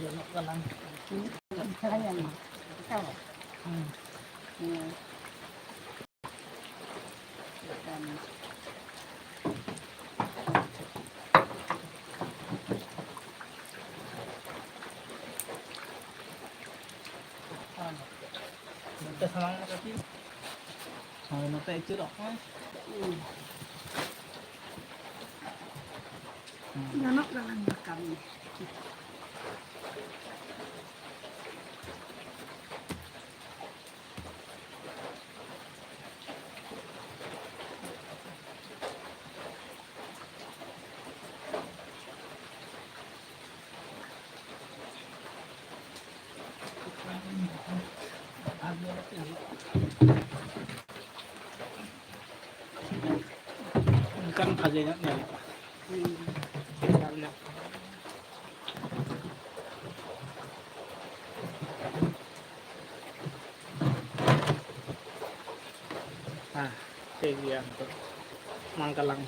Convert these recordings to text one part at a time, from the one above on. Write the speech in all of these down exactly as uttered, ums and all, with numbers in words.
ᱜᱟᱱᱚᱜ ᱜᱟᱞᱟᱝ᱾ ᱱᱚᱛᱮ ᱥᱟᱢᱟᱝ ᱢᱮ ᱠᱟᱹᱴᱤᱡ᱾ ᱦᱳᱭ, ᱱᱚᱛᱮ ᱟᱹᱪᱩᱨᱚᱜ ᱢᱮ᱾ ᱜᱟᱱᱚᱜ ᱠᱟᱱᱟ ᱠᱟᱹᱢᱤ᱾ ᱚᱱᱠᱟᱱ ᱵᱷᱟᱜᱮ ᱧᱚᱜ ᱧᱮᱞᱚᱜᱼᱟ᱾ ᱦᱮᱸ, ᱴᱷᱤᱠ ᱜᱮᱭᱟ, ᱱᱤᱛᱚᱜ ᱢᱟ ᱜᱟᱞᱟᱝ᱾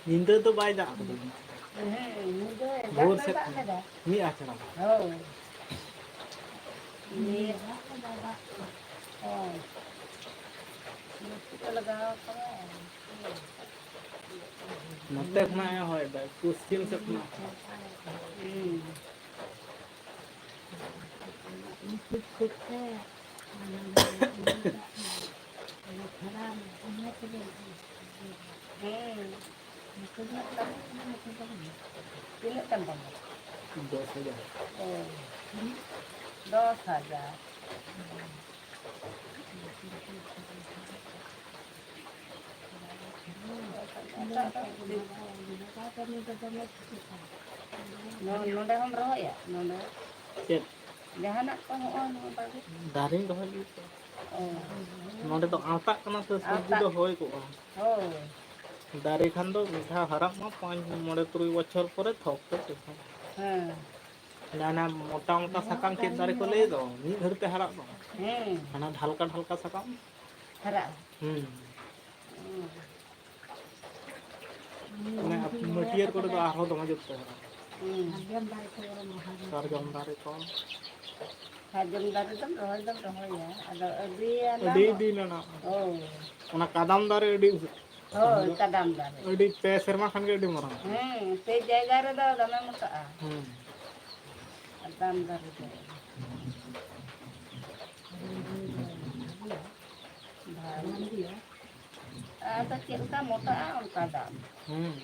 ᱧᱤᱫᱟᱹ ᱫᱚ ᱵᱟᱭ ᱫᱟᱜ ᱠᱟᱫᱟ᱾ ᱦᱮᱸ, ᱧᱤᱫᱟᱹ ᱫᱟᱜ ᱵᱷᱳᱨ ᱫᱚ ᱥᱮᱫ ᱫᱟᱜ ᱠᱟᱫᱟ᱾ ᱢᱤᱫ ᱟᱥᱲᱟ᱾ ᱦᱳᱭ᱾ ᱧᱤᱫᱟᱹ ᱫᱟᱜ ᱠᱟᱫᱟ, ᱫᱟᱜ ᱠᱟᱫᱟ᱾ ᱦᱳᱭ᱾ ᱡᱟᱹᱥᱛᱤ ᱠᱚ ᱞᱟᱜᱟᱣ ᱠᱟᱫᱟ᱾ ᱱᱚᱛᱮ ᱠᱷᱚᱱᱟᱜ ᱮ ᱦᱚᱭ ᱫᱟᱭ, ᱯᱚᱥᱪᱤᱢ ᱥᱮᱫ ᱠᱷᱚᱱᱟᱜ᱾ ᱦᱩᱸ᱾ ᱦᱮᱸ᱾ ᱛᱤᱱᱟᱹᱜ ᱠᱟᱱ ᱛᱟᱢᱟ? ᱫᱚᱥ ᱦᱟᱡᱟᱨ᱾ ᱚ᱾ ᱫᱚᱥ ᱦᱟᱡᱟᱨ᱾ ᱱᱚ-, ᱱᱚᱰᱮ ᱦᱚᱸᱢ ᱨᱚᱦᱚᱭᱟ? ᱱᱚᱰᱮ? ᱪᱮᱫ? ᱡᱟᱦᱟᱱᱟᱜ ᱠᱚ ᱦᱚᱸᱜᱼᱚᱭ ᱱᱚᱝᱠᱟ ᱜᱮ? ᱫᱟᱨᱮᱧ ᱨᱚᱦᱚᱭ ᱞᱟᱹᱜᱤᱫ ᱛᱚ᱾ ᱚ᱾ ᱱᱚᱰᱮ ᱫᱚ ᱟᱣᱛᱟᱜ ᱠᱟᱱᱟ ᱥᱮ, ᱥᱚᱵᱽᱡᱤ ᱟᱣᱛᱟᱜ᱾ ᱫᱚ ᱦᱳᱭ ᱠᱚᱜᱼᱟ᱾ ᱦᱳᱭ᱾ ᱫᱟᱨᱮ ᱠᱷᱟᱱ ᱫᱚ ᱢᱤᱫ ᱫᱷᱟᱣ ᱦᱟᱨᱟᱜ ᱢᱟ, ᱯᱟᱸᱪ, ᱢᱚᱬᱮ, ᱛᱩᱨᱩᱭ ᱵᱚᱪᱷᱚᱨ ᱯᱚᱨᱮ ᱛᱷᱚᱠ ᱛᱮ ᱪᱮᱫ ᱦᱚᱸ᱾ ᱦᱮᱸ᱾ ᱚᱱᱟ, ᱚᱱᱟ ᱢᱚᱴᱟ ᱢᱚᱴᱟ ᱥᱟᱠᱟᱢ ᱪᱮᱫ ᱫᱟᱨᱮ ᱠᱚ ᱞᱟᱹᱭ ᱫᱚ, ᱢᱤᱫ ᱜᱷᱟᱹᱲᱤᱡ ᱛᱮ ᱦᱟᱨᱟᱜ ᱫᱚ᱾ ᱦᱮᱸ᱾ ᱦᱟᱱᱟ ᱰᱷᱟᱞᱠᱟ ᱰᱷᱟᱞᱠᱟ ᱥᱟᱠᱟᱢ᱾ ᱦᱟᱨᱟᱜᱼᱟ᱾ ᱦᱩᱸ᱾ ᱦᱩᱸ᱾ ᱚᱱᱮ ᱢᱟᱹᱴᱭᱟᱹᱲ ᱠᱚᱨᱮ ᱫᱚ ᱟᱨᱦᱚᱸ ᱫᱚᱢᱮ ᱡᱳᱨ ᱛᱮ ᱦᱟᱨᱟᱜᱼᱟ᱾ ᱦᱩᱸ᱾ ᱥᱟᱨᱡᱚᱢ ᱫᱟᱨᱮ ᱠᱚ᱾ ᱥᱟᱨᱡᱚᱢ ᱫᱟᱨᱮ ᱫᱚᱢ ᱨᱚᱦᱚᱭ ᱫᱚᱢ ᱨᱚᱦᱚᱭᱟ, ᱟᱫᱚ ᱟᱹᱰᱤ ᱟᱸᱴ ᱟᱹᱰᱤ ᱫᱚ ᱫᱤᱱ ᱨᱮᱱᱟᱜ᱾ ᱦᱳᱭ᱾ ᱚᱱᱟ ᱠᱟᱫᱟᱢ ᱫᱟᱨᱮ ᱟᱹᱰᱤ ᱩᱥᱟᱹ-, ᱦᱳᱭ, ᱠᱟᱫᱟᱢ ᱫᱟᱨᱮ᱾ ᱟᱹᱰᱤ ᱯᱮ ᱥᱮᱨᱢᱟ ᱠᱷᱟᱱ ᱜᱮ ᱟᱹᱰᱤ ᱢᱟᱨᱟᱝ᱾ ᱦᱮᱸ, ᱥᱮᱭ ᱡᱟᱭᱜᱟ ᱨᱮᱫᱚ ᱫᱚᱢᱮ ᱢᱚᱴᱟᱜᱼᱟ᱾ ᱦᱮᱸ᱾ ᱠᱟᱫᱟᱢ ᱫᱟᱨᱮ ᱫᱚ᱾ ᱵᱷᱟᱜᱮ᱾ ᱟᱫᱚ ᱪᱮᱫ ᱞᱮᱠᱟ ᱢᱚᱴᱟᱜᱼᱟ, ᱚᱱᱠᱟ ᱫᱟᱢ᱾ ᱦᱮᱸ᱾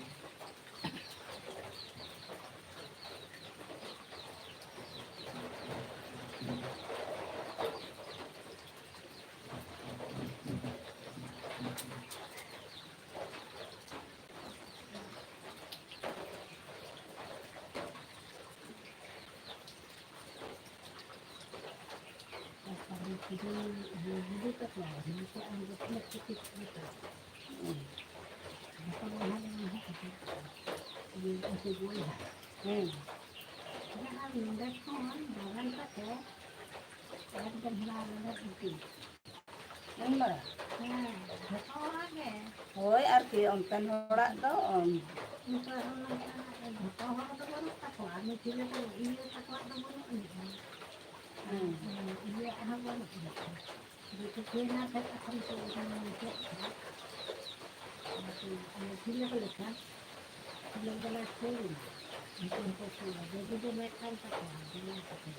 ᱦᱩᱸ᱾ ᱦᱩᱸ᱾ ᱟᱨ ᱱᱚᱰᱮ ᱠᱷᱚᱱ ᱵᱟᱜᱟᱱ ᱛᱟᱠᱚ ᱮᱠᱫᱚᱢ ᱦᱟᱱᱟ ᱨᱮᱸᱜᱮᱡ ᱜᱷᱩᱴᱩ᱾ ᱩᱱ ᱢᱟᱨᱟᱝ? ᱦᱮᱸ, ᱡᱷᱚᱛᱚ ᱦᱚᱲᱟᱜ ᱜᱮ᱾ ᱦᱳᱭ, ᱟᱨ ᱠᱤ ᱚᱱᱛᱮᱱ ᱦᱚᱲᱟᱜ ᱫᱚ, ᱩᱱᱠᱩ ᱚᱱᱟ ᱡᱷᱚᱛᱚ ᱦᱚᱲ ᱫᱚ ᱵᱟᱹᱱᱩᱜ ᱛᱟᱠᱚᱣᱟ, ᱢᱤᱫᱴᱤᱡ ᱫᱚ ᱤᱭᱟᱹ ᱛᱟᱠᱚᱣᱟᱜ ᱫᱚ ᱵᱟᱹᱱᱩᱜ ᱟᱹᱱᱤᱡ᱾ ᱦᱮᱸ᱾ ᱤᱭᱟᱹ ᱟᱨᱦᱚᱸ ᱵᱟᱹᱱᱩᱜ ᱟᱹᱱᱤᱡ᱾ ᱫᱤᱠᱩ ᱠᱚ ᱦᱮᱱᱟᱜ ᱠᱷᱟᱡ ᱛᱚᱠᱷᱚᱱ ᱠᱚ ᱚᱱᱟ ᱪᱮᱫ ᱠᱟᱱᱟ? ᱟᱨᱠᱤ ᱚᱱᱟ ᱥᱤᱞᱟᱹ ᱠᱚ ᱞᱮᱠᱟ, ᱥᱤᱞᱟᱹ ᱠᱚ ᱞᱮᱠᱟ ᱠᱚ ᱦᱩᱭᱱᱟ᱾ ᱩᱱᱠᱩ ᱦᱚᱸᱠᱚ ᱥᱩᱨᱟ, ᱡᱩᱫᱤ ᱫᱚ ᱢᱮᱫ ᱠᱟᱱ ᱛᱟᱠᱚᱣᱟ, ᱵᱮᱱᱟᱣ ᱠᱟᱛᱮ᱾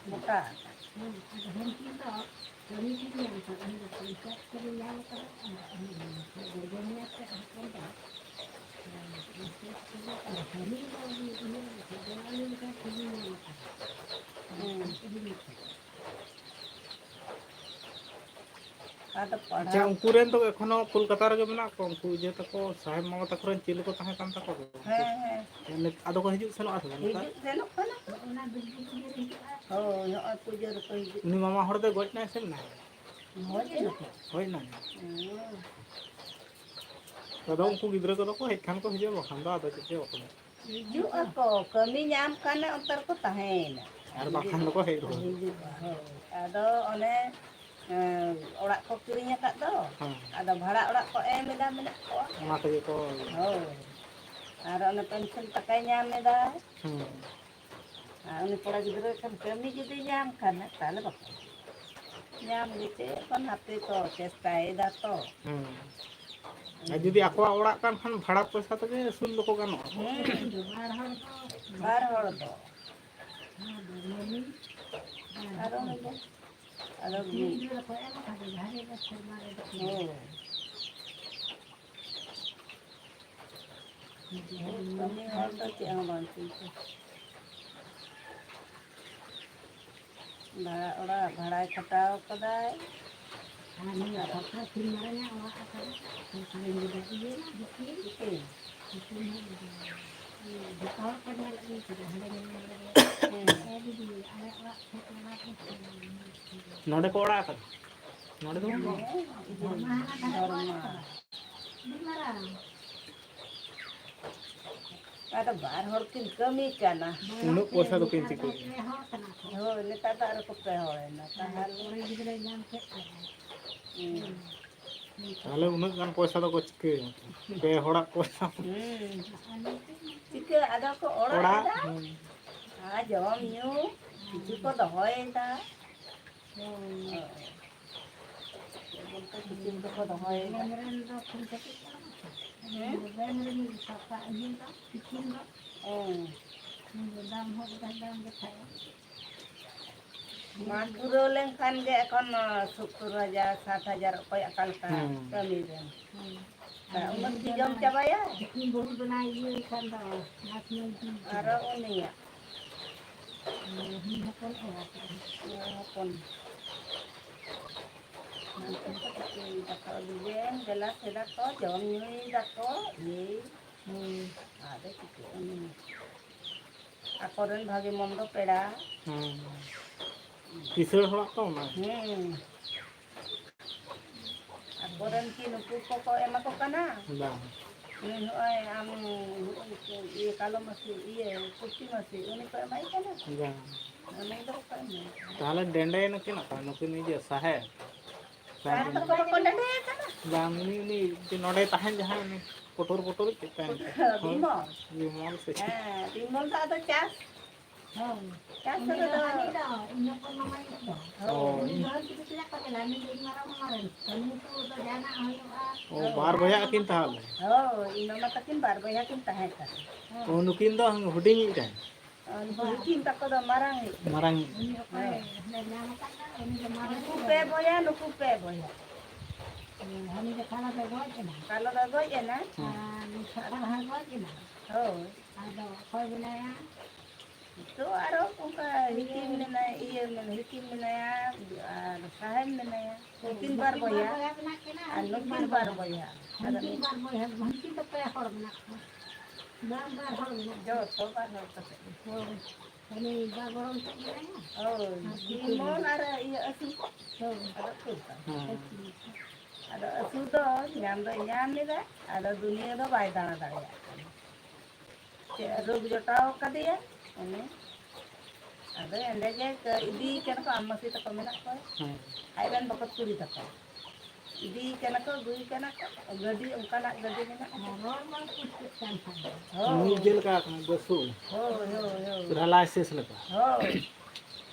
ᱜᱚᱴᱟ᱾ ᱦᱩᱸ᱾ ᱟᱫᱚ ᱟᱪᱪᱷᱟ, ᱯᱟᱲᱦᱟᱣ ᱩᱱᱠᱩ ᱨᱮᱱ ᱫᱚ ᱮᱠᱷᱚᱱᱳ ᱠᱳᱞᱠᱟᱛᱟ ᱨᱮᱜᱮ ᱢᱮᱱᱟᱜ ᱠᱚᱣᱟ? ᱩᱱᱠᱩ ᱤᱭᱟᱹ ᱛᱟᱠᱚ, ᱥᱟᱦᱮᱵ ᱢᱟᱢᱟ ᱛᱟᱠᱚ ᱨᱮᱱ ᱪᱮᱞᱮ ᱠᱚ ᱛᱟᱦᱮᱸ ᱠᱟᱱ ᱛᱟᱠᱚ ᱫᱚ? ᱦᱮᱸ, ᱦᱮᱸ᱾ ᱱᱤᱛ-, ᱟᱫᱚ ᱠᱚ ᱦᱤᱡᱩᱜ ᱥᱮᱱᱚᱜᱼᱟ ᱥᱮ ᱵᱟᱝ ᱱᱮᱛᱟᱨ? ᱦᱤᱡᱩᱜ ᱥᱮᱱᱚᱜ ᱠᱟᱱᱟ ᱠᱚ᱾ ᱦᱳᱭ, ᱱᱚᱜᱼᱚᱭ ᱯᱩᱡᱟᱹ ᱨᱮᱠᱚ ᱦᱤᱡᱩᱜ ᱩᱱᱤ ᱢᱟᱢᱟ ᱦᱚᱲ ᱫᱚᱭ ᱜᱚᱡ ᱱᱟᱭ ᱥᱮ ᱢᱮᱱᱟᱭ? ᱠᱟᱱᱟ᱾ ᱦᱳᱭ, ᱮᱱᱟ ᱠᱚ᱾ ᱦᱳᱭ ᱱᱟᱭ᱾ ᱦᱩᱸ᱾ ᱟᱫᱚ ᱩᱱᱠᱩ ᱜᱤᱫᱽᱨᱟᱹ ᱠᱚᱫᱚ ᱠᱚ ᱦᱮᱡ ᱠᱷᱟᱱ ᱠᱚ ᱦᱤᱡᱩᱜᱼᱟ, ᱵᱟᱠᱷᱟᱱ ᱫᱚ ᱟᱫᱚ ᱪᱮᱫ ᱪᱚ ᱵᱟᱠᱚ ᱦᱤᱡᱩᱜ ᱟᱠᱚ, ᱠᱟᱹᱢᱤ ᱧᱟᱢ ᱠᱷᱟᱱᱮ ᱚᱱᱛᱮ ᱨᱮᱠᱚ ᱛᱟᱦᱮᱸᱭᱮᱱᱟ᱾ ᱟᱨ ᱵᱟᱠᱷᱟᱱ ᱫᱚᱠᱚ ᱦᱮᱡ ᱨᱩᱣᱟᱹᱲ᱾ ᱦᱤᱡᱩᱜᱼᱟ, ᱦᱳᱭ᱾ ᱟᱫᱚ ᱚᱱᱮ, ᱮᱸ, ᱚᱲᱟᱜ ᱠᱚ ᱠᱤᱨᱤᱧ ᱟᱠᱟᱫ ᱫᱚ, ᱦᱮᱸ᱾ ᱟᱫᱚ ᱵᱷᱟᱲᱟ ᱚᱲᱟᱜ ᱠᱚ ᱮᱢ ᱮᱫᱟ, ᱢᱮᱱᱟᱜ ᱠᱚᱣᱟ᱾ ᱚᱱᱟ ᱛᱮᱜᱮ ᱠᱚ ᱦᱳᱭ᱾ ᱟᱨ ᱚᱱᱮ ᱯᱮᱱᱥᱚᱱ ᱴᱟᱠᱟᱭ ᱧᱟᱢ ᱮᱫᱟ᱾ ᱦᱮᱸ᱾ ᱟᱨ ᱩᱱᱤ ᱠᱚᱲᱟ ᱜᱤᱫᱽᱨᱟᱹ ᱠᱷᱟᱱ ᱠᱟᱹᱢᱤ ᱡᱩᱫᱤ ᱧᱟᱢ ᱠᱷᱟᱱ, ᱛᱟᱦᱞᱮ ᱵᱟᱠᱚ ᱧᱟᱢ ᱜᱮ ᱪᱮᱫ, ᱮᱠᱷᱚᱱ ᱦᱟᱯᱮ ᱠᱚ ᱪᱮᱥᱴᱟᱭᱮᱫᱟ ᱛᱚ᱾ ᱦᱮᱸ᱾ ᱟᱨ ᱡᱩᱫᱤ ᱟᱠᱚᱣᱟᱜ ᱚᱲᱟᱜ ᱠᱟᱱ ᱠᱷᱟᱱ, ᱵᱷᱟᱲᱟ ᱯᱚᱭᱥᱟ ᱛᱮᱜᱮ ᱟᱹᱥᱩᱞ ᱫᱚᱠᱚ ᱜᱟᱱᱚᱜᱼᱟ᱾ ᱦᱮᱸ, ᱵᱟᱨ ᱦᱚᱲ ᱫᱚ᱾ ᱟᱨᱚ ᱢᱤᱫ ᱟᱫᱚ ᱦᱳᱭ᱾ ᱠᱟᱹᱢᱤ ᱦᱚᱲ ᱫᱚ ᱪᱮᱫ ᱦᱚᱸ ᱵᱟᱝ ᱪᱤᱱᱛᱟᱹ᱾ ᱵᱷᱟᱲᱟ ᱚᱲᱟᱜ ᱵᱷᱟᱲᱟᱭ ᱠᱷᱟᱴᱟᱣ ᱠᱟᱫᱟᱭ᱾ ᱟᱨ ᱱᱩᱭᱟᱜ ᱥᱚᱨᱠᱟᱨ ᱛᱤᱱ ᱢᱟᱨᱟᱝ ᱟᱜ ᱚᱲᱟᱜ ᱟᱠᱟᱫᱟ, ᱥᱚᱨᱠᱟᱨᱤᱧ ᱜᱤᱫᱽᱨᱟᱹ ᱤᱭᱟᱹ ᱨᱮᱱᱟᱜ ᱵᱷᱤᱛᱤᱨ᱾ ᱵᱷᱤᱛᱤᱨ᱾ ᱵᱷᱤᱛᱤᱨ ᱦᱚᱸ ᱤᱭᱟᱹ᱾ ᱡᱚᱛᱚ ᱦᱚᱲ ᱠᱚ ᱧᱮᱞ ᱟᱹᱜᱩ ᱠᱮᱫᱟ, ᱦᱟᱸᱰᱮ ᱧᱮᱞ ᱧᱟᱢ ᱠᱮᱫᱟ᱾ ᱦᱮᱸ᱾ ᱮ ᱫᱤᱫᱤ, ᱟᱞᱮ ᱚᱲᱟᱜ ᱠᱷᱚᱱ ᱚᱲᱟᱜ ᱠᱚ ᱱᱚᱰᱮ ᱠᱚ ᱚᱲᱟᱜ ᱟᱠᱟᱫᱟ? ᱱᱚᱰᱮ ᱫᱚ ᱵᱟᱝ? ᱦᱮᱸ, ᱤᱭᱟᱹ, ᱫᱷᱚᱨᱢᱟ ᱦᱟᱱᱟ ᱫᱷᱟᱨᱮ ᱠᱚ ᱚᱲᱟᱜ ᱫᱷᱚᱨᱢᱟ᱾ ᱟᱠᱟᱫᱟ᱾ ᱟᱹᱰᱤ ᱢᱟᱨᱟᱝ᱾ ᱟᱫᱚ ᱵᱟᱨ ᱦᱚᱲ ᱠᱤᱱ ᱠᱟᱹᱢᱤ ᱠᱟᱱᱟ᱾ ᱩᱱᱟᱹᱜ ᱯᱚᱭᱥᱟ ᱫᱚ ᱠᱤᱱ ᱪᱤᱠᱟᱹᱭᱟ? ᱯᱮ ᱦᱚᱲ ᱠᱟᱱᱟ ᱠᱚ᱾ ᱦᱳᱭ, ᱱᱮᱛᱟᱨ ᱫᱚ ᱟᱨᱚ ᱠᱚ ᱯᱮ ᱦᱚᱲᱮᱱᱟ᱾ ᱛᱟᱦᱚᱞᱮ ᱠᱩᱲᱤ ᱜᱤᱫᱽᱨᱟᱹᱭ ᱧᱟᱢ ᱠᱮᱫ ᱠᱚᱣᱟ᱾ ᱦᱩᱸ᱾ ᱛᱟᱦᱚᱞᱮ ᱩᱱᱟᱹᱜ ᱜᱟᱱ ᱯᱚᱭᱥᱟ ᱫᱚᱠᱚ ᱪᱤᱠᱟᱹᱭᱟ? ᱯᱮ ᱦᱚᱲᱟᱜ ᱯᱚᱭᱥᱟ᱾ ᱦᱩᱸ᱾ ᱪᱤᱠᱟᱹ ᱟᱫᱚ ᱠᱚ ᱚᱲᱟᱜ ᱚᱲᱟᱜ? ᱮᱫᱟ᱾ ᱦᱩᱸ᱾ ᱟᱨ ᱡᱚᱢ ᱧᱩ ᱠᱤᱪᱷᱩ ᱠᱚ ᱫᱚᱦᱚᱭᱮᱫᱟ᱾ ᱦᱳᱭ᱾ ᱦᱳᱭ᱾ ᱪᱮᱫ ᱵᱚᱞᱛᱮ ᱠᱤᱪᱷᱩ ᱠᱚᱠᱚ ᱫᱚᱦᱚᱭᱮᱫᱟ᱾ ᱨᱮᱱ ᱫᱚ ᱠᱷᱩᱵ ᱠᱟᱹᱴᱤᱡ ᱠᱟᱱᱟ ᱠᱚ᱾ ᱦᱮᱸ? ᱨᱮᱱ ᱨᱤᱱᱤᱡ ᱥᱟᱯᱟ ᱤᱭᱟᱹ ᱫᱚ, ᱛᱤᱠᱤᱱ ᱫᱚ᱾ ᱦᱮᱸ᱾ ᱫᱟᱢ ᱦᱚᱸ ᱵᱚᱫᱷᱚᱭ ᱫᱟᱢ ᱜᱮ ᱛᱟᱦᱮᱸᱫ᱾ ᱢᱟᱜᱽ ᱯᱩᱨᱟᱹᱣ ᱞᱮᱱᱠᱷᱟᱱ ᱜᱮ ᱮᱠᱷᱚᱱ ᱥᱳᱛᱛᱳᱨ ᱦᱟᱡᱟᱨ, ᱥᱟᱴ ᱦᱟᱡᱟᱨ ᱚᱠᱚᱭ ᱚᱠᱟ ᱞᱮᱠᱟ ᱦᱩᱸ᱾ ᱠᱟᱹᱢᱤ ᱨᱮ᱾ ᱦᱩᱸ᱾ ᱟᱨ ᱩᱱᱟᱹᱜ ᱠᱤ ᱡᱚᱢ ᱪᱟᱵᱟᱭᱟ? ᱛᱤᱠᱤᱱ ᱵᱟᱹᱦᱩ ᱵᱮᱱᱟᱣ ᱤᱭᱟᱹᱭ ᱠᱷᱟᱱ ᱫᱚ, ᱱᱟᱥ ᱧᱮᱞ ᱠᱤᱱ ᱟᱨᱚ ᱩᱱᱤᱭᱟᱜ᱾ ᱦᱩᱸ, ᱦᱚᱯᱚᱱ ᱮᱨᱟ ᱠᱚ᱾ ᱦᱚᱯᱚᱱ᱾ ᱫᱟᱠᱟ ᱟᱹᱜᱩᱭ ᱵᱮᱱ, ᱫᱮᱞᱟ ᱥᱮᱫᱟ ᱠᱚ, ᱡᱚᱢ ᱧᱩᱭ ᱫᱟᱠᱚ, ᱤᱭᱟᱹᱭ᱾ ᱦᱩᱸ᱾ ᱟᱫᱚ ᱪᱤᱠᱟᱹᱜᱼᱟ ᱩᱱᱤ? ᱟᱠᱚᱨᱮᱱ ᱵᱷᱟᱜᱮ ᱢᱚᱱᱫᱚ ᱯᱮᱲᱟ᱾ ᱦᱩᱸ᱾ ᱠᱤᱥᱟᱹᱬ ᱦᱚᱲᱟᱜ ᱛᱚ ᱚᱱᱟ᱾ ᱦᱩᱸ᱾ ᱟᱠᱚᱨᱮᱱ ᱠᱤ ᱱᱩᱠᱩ ᱠᱚᱠᱚ ᱮᱢᱟ ᱠᱚ ᱠᱟᱱᱟ? ᱵᱟᱝ᱾ ᱱᱩᱭ ᱱᱚᱜᱼᱚᱭ ᱟᱢ, ᱤᱭᱟᱹ, ᱠᱟᱞᱚ ᱢᱟᱹᱥᱤ, ᱤᱭᱟᱹ, ᱯᱩᱥᱴᱤ ᱢᱟᱹᱥᱤ, ᱩᱱᱤ ᱠᱚ ᱮᱢᱟᱭ ᱠᱟᱱᱟ? ᱵᱟᱝ᱾ ᱩᱱᱤ ᱫᱚ ᱚᱠᱚ ᱮᱢᱟᱭ ᱠᱟᱱᱟ? ᱛᱟᱦᱚᱞᱮ ᱰᱮᱸᱰᱮ ᱱᱩᱠᱤᱱ ᱚᱠᱚᱭ? ᱱᱩᱠᱤᱱ ᱤᱭᱟᱹ ᱥᱟᱦᱮᱵᱽ? ᱥᱟᱦᱮᱵᱽ ᱛᱟᱠᱚ ᱵᱟᱠᱚ ᱰᱮᱸᱰᱮ ᱠᱟᱱᱟ? ᱵᱟᱝ, ᱩᱱᱤ, ᱩᱱᱤ ᱡᱮ ᱱᱚᱰᱮ ᱛᱟᱦᱮᱱ ᱡᱟᱦᱟᱸᱭ, ᱩᱱᱤ ᱯᱚᱴᱚᱨ ᱯᱚᱴᱚᱨᱤᱡ ᱪᱮᱫ ᱛᱟᱭ ᱧᱩᱛᱩᱢ? ᱦᱳᱭ, ᱵᱤᱢᱚᱞ᱾ ᱵᱤᱢᱚᱞ ᱥᱮ ᱪᱮᱫ? ᱦᱮᱸ, ᱵᱤᱢᱚᱞ ᱫᱚ ᱟᱫᱚ ᱪᱟᱥ᱾ ᱦᱳᱭ᱾ ᱪᱟᱥ ᱩᱱᱤ ᱨᱮᱫᱚ ᱫᱚ ᱦᱟᱹᱱᱤ ᱫᱚ, ᱤᱧ ᱦᱚᱯᱚᱱ ᱢᱟᱢᱟᱭᱤᱡ ᱫᱚ᱾ ᱦᱳᱭ᱾ ᱩᱱᱤ ᱫᱚ ᱦᱟᱹᱱᱠᱩ ᱫᱚ ᱪᱮᱫᱟᱜ ᱠᱚ ᱪᱟᱞᱟᱜᱼᱟ? ᱩᱱᱤ ᱫᱚ ᱤᱧ ᱢᱟᱨᱟᱝ ᱢᱟᱢᱟ ᱨᱮᱱ᱾ ᱩᱱᱤ ᱫᱚ ᱡᱟᱦᱟᱱᱟᱜ ᱦᱩᱭᱩᱜᱼᱟ᱾ ᱚ, ᱵᱟᱨ ᱵᱚᱭᱦᱟ ᱟᱹᱠᱤᱱ ᱛᱟᱦᱚᱞᱮ? ᱦᱳᱭ, ᱤᱧ ᱢᱟᱢᱟ ᱛᱟᱹᱠᱤᱱ ᱵᱟᱨ ᱵᱚᱭᱦᱟ ᱠᱤᱱ ᱛᱟᱦᱮᱸ ᱠᱟᱱᱟ᱾ ᱦᱳᱭ᱾ ᱚ, ᱱᱩᱠᱤᱱ ᱫᱚ ᱦᱩᱰᱤᱧᱤᱡ ᱛᱟᱦᱮᱸᱫ? ᱟᱨ ᱱᱩᱠᱩ ᱵᱤᱴᱤ ᱛᱟᱠᱚ ᱫᱚ ᱢᱟᱨᱟᱝ ᱤᱡ᱾ ᱢᱟᱨᱟᱝ ᱤᱡ᱾ ᱩᱱᱤ ᱚᱠᱚᱭ ᱦᱮᱸ᱾ ᱞᱮ ᱧᱟᱢ ᱟᱠᱟᱫ ᱠᱚᱣᱟ, ᱩᱱᱤ ᱫᱚ ᱢᱟᱨᱟᱝ ᱱᱩᱠᱩ ᱤᱡ ᱯᱮ ᱫᱚ᱾ ᱵᱚᱭᱦᱟ, ᱱᱩᱠᱩ ᱯᱮ ᱵᱚᱭᱦᱟ᱾ ᱦᱩᱸ, ᱦᱟᱹᱱᱤ ᱫᱚ ᱠᱟᱞᱚ ᱫᱚ ᱜᱚᱡ ᱮᱱᱟ᱾ ᱠᱟᱞᱚ ᱫᱚ ᱜᱚᱡ ᱮᱱᱟ᱾ ᱦᱩᱸ᱾ ᱟᱨ ᱱᱩᱭ ᱥᱟᱯᱲᱟ ᱦᱚᱸᱭ ᱜᱚᱡ ᱮᱱᱟ᱾ ᱦᱳᱭ᱾ ᱟᱫᱚ ᱚᱠᱚᱭ ᱢᱮᱱᱟᱭᱟ? ᱱᱤᱛᱚᱜ ᱟᱨᱚ ᱚᱱᱠᱟ ᱦᱤᱠᱤᱢ ᱢᱮᱱᱟᱭ, ᱤᱭᱟᱹ ᱢᱮᱱᱟᱭ, ᱦᱤᱠᱤᱢ ᱢᱮᱱᱟᱭᱟ, ᱟᱨ ᱥᱟᱦᱮᱵᱽ ᱢᱮᱱᱟᱭᱟ᱾ ᱱᱩᱠᱤᱱ ᱵᱟᱨ ᱵᱚᱭᱦᱟ᱾ ᱱᱩᱠᱤᱱ ᱵᱟᱨ ᱵᱚᱭᱦᱟ ᱢᱮᱱᱟᱜ ᱠᱤᱱᱟ, ᱟᱨ ᱱᱩᱠᱤᱱ ᱱᱩᱠᱤᱱ ᱵᱟᱨ ᱵᱟᱨ ᱵᱚᱭᱦᱟ᱾ ᱵᱚᱭᱦᱟ᱾ ᱟᱫᱚ ᱦᱟᱹᱱᱠᱤᱱ ᱵᱟᱨ ᱵᱚᱭᱦᱟ, ᱦᱟᱹᱱᱠᱤᱱ ᱫᱚ ᱯᱮ ᱦᱚᱲ ᱢᱮᱱᱟᱜ ᱠᱤᱱᱟ᱾ ᱵᱟᱨ, ᱵᱟᱨ ᱦᱚᱲ ᱢᱮᱱᱟᱜ ᱠᱤᱱᱟ᱾ ᱡᱚᱛᱚ ᱵᱟᱨ ᱦᱚᱲ ᱠᱟᱛᱮ ᱜᱮ᱾ ᱦᱳᱭ᱾ ᱩᱱᱤ ᱵᱟᱨ ᱜᱚᱲᱚᱢ ᱛᱮᱫ ᱢᱮᱱᱟᱭᱟ᱾ ᱦᱳᱭ᱾ ᱟᱨ ᱱᱩᱠᱤᱱ ᱵᱤᱢᱚᱞ ᱟᱨ ᱤᱭᱟᱹ ᱟᱹᱥᱩᱞ ᱠᱚ᱾ ᱦᱳᱭ᱾ ᱟᱫᱚ ᱠᱷᱩᱵ ᱵᱟᱝ᱾ ᱦᱮᱸ᱾ ᱟᱫᱚ ᱟᱹᱥᱩᱞ ᱫᱚ ᱧᱟᱢ ᱫᱚᱭ ᱧᱟᱢ ᱞᱮᱫᱟ, ᱟᱫᱚ ᱫᱩᱱᱤᱭᱟᱹ ᱫᱚ ᱵᱟᱭ ᱫᱟᱬᱟ ᱫᱟᱲᱮᱭᱟᱜ ᱠᱟᱱᱟ᱾ ᱪᱮᱫ ᱨᱳᱜᱽ ᱡᱚᱴᱟᱣ ᱠᱟᱫᱮᱭᱟ ᱩᱱᱤ᱾ ᱟᱫᱚ ᱮᱸᱰᱮ ᱜᱮ ᱤᱫᱤᱭᱮ ᱠᱟᱱᱟ ᱠᱚ, ᱟᱢ ᱢᱟᱹᱥᱤ ᱛᱟᱠᱚ ᱢᱮᱱᱟᱜ ᱠᱚᱣᱟ, ᱦᱮᱸ᱾ ᱟᱡ ᱨᱮᱱ ᱵᱚᱠᱚᱛ ᱠᱩᱲᱤ ᱛᱟᱠᱚ ᱤᱫᱤᱭᱮ ᱠᱟᱱᱟ ᱠᱚ, ᱟᱹᱜᱩᱭᱮ ᱠᱟᱱᱟ ᱠᱚ᱾ ᱜᱟᱹᱰᱤ, ᱚᱱᱠᱟᱱᱟᱜ ᱜᱟᱹᱰᱤ ᱢᱮᱱᱟᱜᱼᱟ᱾ ᱦᱚᱨ ᱢᱟ ᱯᱩᱥᱠᱟᱹᱜ ᱠᱟᱱ ᱠᱷᱟᱱ ᱫᱚ᱾ ᱦᱳᱭ᱾ ᱢᱤᱫ ᱪᱮᱫ ᱞᱮᱠᱟ ᱠᱟᱱᱟ, ᱵᱟᱹᱥᱩ? ᱦᱳᱭ, ᱦᱳᱭ, ᱦᱳᱭ᱾ ᱯᱩᱨᱟᱹ ᱞᱟᱭᱥᱮᱱᱥ ᱞᱮᱠᱟ᱾ ᱦᱳᱭ᱾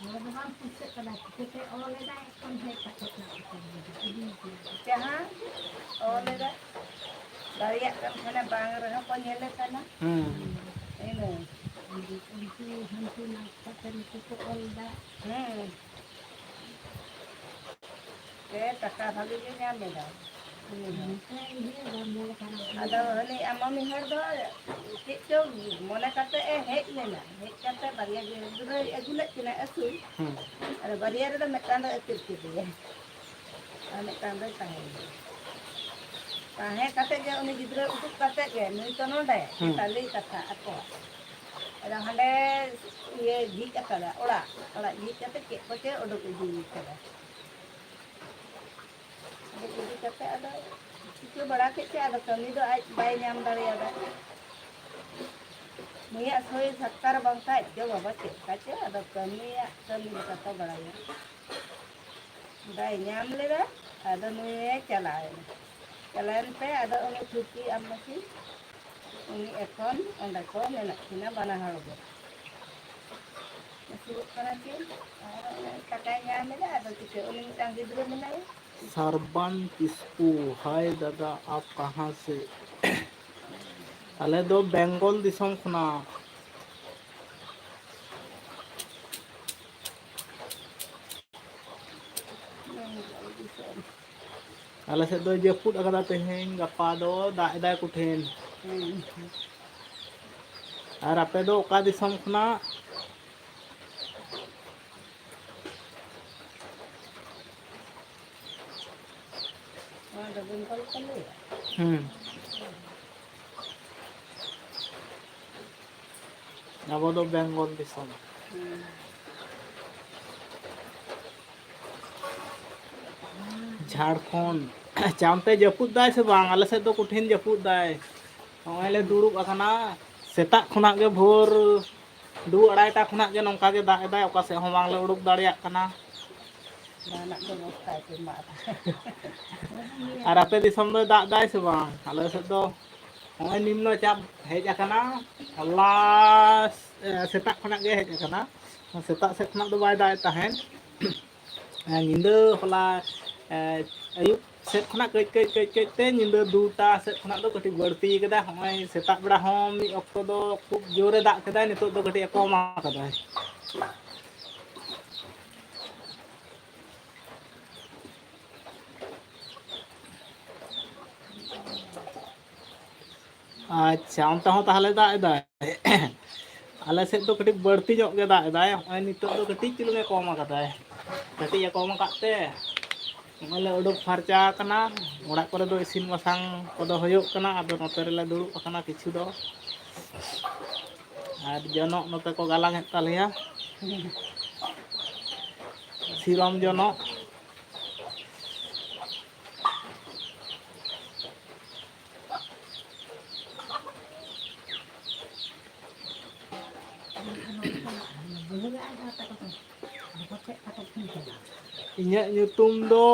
ᱦᱚᱨ ᱫᱚ ᱵᱟᱝ ᱯᱩᱥᱠᱟᱹᱜ ᱠᱟᱱᱟ, ᱪᱤᱠᱟᱹᱛᱮ ᱚᱞ ᱮᱫᱟᱭ ᱮᱠᱷᱚᱱ ᱦᱮᱡ ᱠᱟᱛᱮ ᱱᱟᱜ ᱠᱚ ᱤᱫᱤ ᱠᱮᱫᱟ᱾ ᱡᱟᱦᱟᱸ ᱚᱞ ᱮᱫᱟ, ᱫᱟᱲᱮᱭᱟᱜ ᱠᱟᱱ ᱠᱷᱟᱱᱮ, ᱵᱟᱝ ᱨᱮᱦᱚᱸ ᱠᱚ ᱧᱮᱞᱮ ᱠᱟᱱᱟ᱾ ᱦᱩᱸ᱾ ᱤᱱᱟᱹ᱾ ᱩᱱᱠᱩ ᱦᱟᱱᱠᱩ ᱱᱟᱪ ᱠᱟᱛᱮ ᱱᱩᱠᱩ ᱠᱚ ᱚᱞ ᱮᱫᱟ᱾ ᱦᱩᱸ᱾ ᱮ, ᱴᱟᱠᱟ ᱵᱷᱟᱜᱮ ᱜᱮ ᱧᱟᱢ ᱮᱫᱟ᱾ ᱩᱱᱤ ᱦᱚᱸ᱾ ᱟᱫᱚ ᱩᱱᱤ ᱟᱢ ᱢᱟᱢᱤ ᱦᱚᱲ ᱫᱚ ᱪᱮᱫ ᱪᱚ ᱢᱚᱱᱮ ᱠᱟᱛᱮ ᱮ ᱦᱮᱡ ᱞᱮᱱᱟ, ᱦᱮᱡ ᱠᱟᱛᱮ ᱵᱟᱨᱭᱟ ᱜᱤᱫᱽᱨᱟᱹᱭ ᱟᱹᱜᱩ ᱞᱮᱫ ᱠᱤᱱᱟ ᱟᱹᱥᱩᱞ᱾ ᱦᱩᱸ᱾ ᱟᱫᱚ ᱵᱟᱨᱭᱟ ᱨᱮᱫᱚ ᱢᱤᱫᱴᱟᱝ ᱫᱚ ᱟᱹᱛᱠᱤᱨ ᱠᱮᱫᱮᱭᱟ, ᱟᱨ ᱢᱤᱫᱴᱟᱝ ᱫᱚᱭ ᱛᱟᱦᱮᱸ ᱞᱮᱱᱟ᱾ ᱛᱟᱦᱮᱸ ᱠᱟᱛᱮ ᱜᱮ ᱩᱱᱤ ᱜᱤᱫᱽᱨᱟᱹ ᱩᱰᱩᱠ ᱠᱟᱛᱮ ᱜᱮ ᱱᱩᱭ ᱛᱚ ᱱᱚᱰᱮ, ᱦᱩᱸ᱾ ᱛᱟᱞᱮ ᱠᱟᱛᱷᱟ ᱟᱠᱚ᱾ ᱟᱫᱚ ᱦᱟᱸᱰᱮ ᱤᱭᱟᱹ ᱡᱷᱤᱡ ᱟᱠᱟᱫᱟ ᱚᱲᱟᱜ, ᱚᱲᱟᱜ ᱡᱷᱤᱡ ᱠᱟᱛᱮ ᱪᱮᱫ ᱠᱚᱪᱚᱭ ᱩᱰᱩᱠ ᱤᱫᱤ ᱠᱟᱫᱟ᱾ ᱤᱫᱤ ᱠᱟᱛᱮ ᱟᱫᱚ ᱪᱤᱠᱟᱹ ᱵᱟᱲᱟ ᱠᱮᱫ ᱪᱚ, ᱟᱫᱚ ᱠᱟᱹᱢᱤ ᱫᱚ ᱟᱡ ᱵᱟᱭ ᱧᱟᱢ ᱫᱟᱲᱮᱭᱟᱫᱟ᱾ ᱱᱩᱭᱟᱜ ᱥᱳᱭ ᱥᱟᱛᱠᱟᱨ ᱵᱟᱝ ᱠᱷᱟᱡ ᱪᱚ ᱵᱟᱵᱟ ᱪᱮᱫ ᱞᱮᱠᱟ ᱪᱚ, ᱟᱫᱚ ᱠᱟᱹᱢᱤᱭᱟᱜ ᱠᱟᱹᱢᱤ ᱞᱮᱠᱟ ᱠᱚ ᱵᱟᱲᱟᱭᱟ᱾ ᱵᱟᱭ ᱧᱟᱢ ᱞᱮᱫᱟ, ᱟᱫᱚ ᱱᱩᱭᱮ ᱪᱟᱞᱟᱣᱮᱱᱟ᱾ ᱪᱟᱞᱟᱣᱮᱱ ᱛᱮ ᱟᱫᱚ ᱩᱱᱤ ᱴᱷᱩᱠᱤ ᱟᱢ ᱢᱟᱹᱥᱤ, ᱩᱱᱤ ᱮᱠᱷᱚᱱ ᱚᱸᱰᱮ ᱠᱚ ᱢᱮᱱᱟᱜ ᱠᱤᱱᱟ ᱵᱟᱱᱟ ᱦᱚᱲ ᱜᱮ᱾ ᱟᱹᱥᱩᱞᱚᱜ ᱠᱟᱱᱟ ᱠᱤᱱ, ᱟᱨ ᱚᱱᱮ ᱴᱟᱠᱟᱭ ᱧᱟᱢ ᱮᱫᱟ, ᱟᱫᱚ ᱪᱤᱠᱟᱹ, ᱩᱱᱤ ᱢᱤᱫᱴᱟᱝ ᱜᱤᱫᱽᱨᱟᱹ ᱢᱮᱱᱟᱭᱟ᱾ ᱥᱟᱨᱵᱟᱱ ᱠᱤᱥᱠᱩ, ᱦᱟᱭ ᱫᱟᱫᱟ, ᱟᱯ ᱠᱟᱦᱟᱸ ᱥᱮ? ᱟᱞᱮ ᱫᱚ ᱵᱮᱝᱜᱚᱞ ᱫᱤᱥᱚᱢ ᱠᱷᱚᱱᱟᱜ᱾ ᱟᱞᱮ ᱥᱮᱫ ᱫᱚ ᱡᱟᱹᱯᱩᱫ ᱟᱠᱟᱫᱟ ᱛᱮᱦᱮᱧ, ᱜᱟᱯᱟ ᱫᱚ ᱫᱟᱜ ᱮᱫᱟᱭ ᱠᱚᱴᱷᱤᱱ᱾ ᱦᱩᱸ᱾ ᱟᱨ ᱟᱯᱮ ᱫᱚ ᱚᱠᱟ ᱫᱤᱥᱚᱢ ᱠᱷᱚᱱᱟᱜ? ᱱᱚᱣᱟ ᱫᱚ ᱵᱮᱝᱜᱚᱞ ᱠᱚ ᱞᱟᱹᱭᱟ? ᱦᱩᱸ᱾ ᱟᱵᱚ ᱫᱚ ᱵᱮᱝᱜᱚᱞ ᱫᱤᱥᱚᱢ᱾ ᱦᱩᱸ᱾ ᱡᱷᱟᱲᱠᱷᱚᱸᱰ᱾ ᱟᱪᱪᱷᱟ, ᱚᱱᱛᱮ ᱡᱟᱹᱯᱩᱫ ᱫᱟᱭ ᱥᱮ ᱵᱟᱝ? ᱟᱞᱮ ᱥᱮᱫ ᱫᱚ ᱠᱚᱴᱷᱤᱱ ᱡᱟᱹᱯᱩᱫ ᱫᱟᱭ᱾ ᱱᱚᱜᱼᱚᱭ ᱞᱮ ᱫᱩᱲᱩᱵ ᱟᱠᱟᱱᱟ, ᱥᱮᱛᱟᱜ ᱠᱷᱚᱱᱟᱜ ᱜᱮ ᱵᱷᱳᱨ ᱫᱩ ᱟᱲᱟᱭᱴᱟ ᱠᱷᱚᱱᱟᱜ ᱜᱮ ᱱᱚᱝᱠᱟ ᱜᱮ ᱫᱟᱜ ᱮᱫᱟᱭ, ᱚᱠᱟ ᱥᱮᱫ ᱦᱚᱸ ᱵᱟᱝᱞᱮ ᱩᱰᱩᱠ ᱫᱟᱲᱮᱭᱟᱜ ᱠᱟᱱᱟ᱾ ᱡᱟᱦᱟᱱᱟᱜ ᱵᱮᱵᱚᱥᱛᱷᱟᱭ ᱯᱮ ᱢᱟ᱾ ᱟᱨ ᱟᱯᱮ ᱫᱤᱥᱚᱢ ᱫᱚᱭ ᱫᱟᱜ ᱮᱫᱟᱭ ᱥᱮ ᱵᱟᱝ? ᱟᱞᱮ ᱥᱮᱫ ᱫᱚ ᱱᱚᱜᱼᱚᱭ ᱱᱤᱢᱱᱚ ᱪᱟᱯ ᱦᱮᱡ ᱟᱠᱟᱱᱟ, ᱦᱚᱞᱟ ᱥᱮᱛᱟᱜ ᱠᱷᱚᱱᱟᱜ ᱜᱮ ᱦᱮᱡ ᱟᱠᱟᱱᱟ᱾ ᱥᱮᱛᱟᱜ ᱥᱮᱫ ᱠᱷᱚᱱᱟᱜ ᱫᱚ ᱵᱟᱭ ᱫᱟᱜ ᱮᱫ ᱛᱟᱦᱮᱸᱫ᱾ ᱧᱤᱫᱟᱹ ᱦᱚᱞᱟ ᱟᱹᱭᱩᱵ ᱥᱮᱫ ᱠᱷᱚᱱᱟᱜ ᱠᱟᱹᱡ ᱠᱟᱹᱡ ᱠᱟᱹᱡ ᱠᱟᱹᱡ ᱛᱮ ᱧᱤᱫᱟᱹ ᱫᱩᱴᱟ ᱥᱮᱫ ᱠᱷᱚᱱᱟᱜ ᱫᱚ ᱠᱟᱹᱴᱤᱡ ᱵᱟᱹᱲᱛᱤ ᱠᱟᱫᱟ᱾ ᱱᱚᱜᱼᱚᱭ ᱥᱮᱛᱟᱜ ᱵᱮᱲᱟ ᱦᱚᱸ ᱢᱤᱫ ᱚᱠᱛᱚ ᱫᱚ ᱠᱷᱩᱵ ᱡᱳᱨᱮ ᱫᱟᱜ ᱠᱮᱫᱟᱭ, ᱱᱤᱛᱚᱜ ᱫᱚ ᱠᱟᱹᱴᱤᱡ ᱮ ᱠᱚᱢ ᱟᱠᱟᱫᱟᱭ᱾ ᱟᱪᱪᱷᱟ, ᱚᱱᱛᱮ ᱦᱚᱸ ᱛᱟᱦᱚᱞᱮ ᱫᱟᱜ ᱮᱫᱟᱭ? ᱟᱞᱮ ᱥᱮᱫ ᱫᱚ ᱠᱟᱹᱴᱤᱡ ᱵᱟᱹᱲᱛᱤ ᱧᱚᱜ ᱜᱮ ᱫᱟᱜ ᱮᱫᱟᱭ᱾ ᱱᱚᱜᱼᱚᱭ ᱱᱤᱛᱚᱜ ᱫᱚ ᱠᱟᱹᱴᱤᱡ ᱪᱩᱞᱩᱝ ᱮ ᱠᱚᱢ ᱟᱠᱟᱫᱟᱭ᱾ ᱠᱟᱹᱴᱤᱡ ᱮ ᱠᱚᱢ ᱟᱠᱟᱫ ᱛᱮ ᱱᱚᱜᱼᱚᱭ ᱞᱮ ᱩᱰᱩᱠ ᱯᱷᱟᱨᱪᱟ ᱟᱠᱟᱱᱟ᱾ ᱚᱲᱟᱜ ᱠᱚᱨᱮ ᱫᱚ ᱤᱥᱤᱱ ᱵᱟᱥᱟᱝ ᱠᱚᱫᱚ ᱦᱩᱭᱩᱜ ᱠᱟᱱᱟ, ᱟᱫᱚ ᱱᱚᱛᱮ ᱨᱮᱞᱮ ᱫᱩᱲᱩᱵ ᱟᱠᱟᱱᱟ ᱠᱤᱪᱷᱩ ᱫᱚ᱾ ᱟᱨ ᱡᱚᱱᱚᱜ ᱱᱚᱛᱮ ᱠᱚ ᱜᱟᱞᱟᱝ ᱮᱫ ᱛᱟᱞᱮᱭᱟ, ᱥᱤᱨᱚᱢ ᱡᱚᱱᱚᱜ᱾ ᱤᱧᱟᱹᱜ ᱧᱩᱛᱩᱢ ᱫᱚ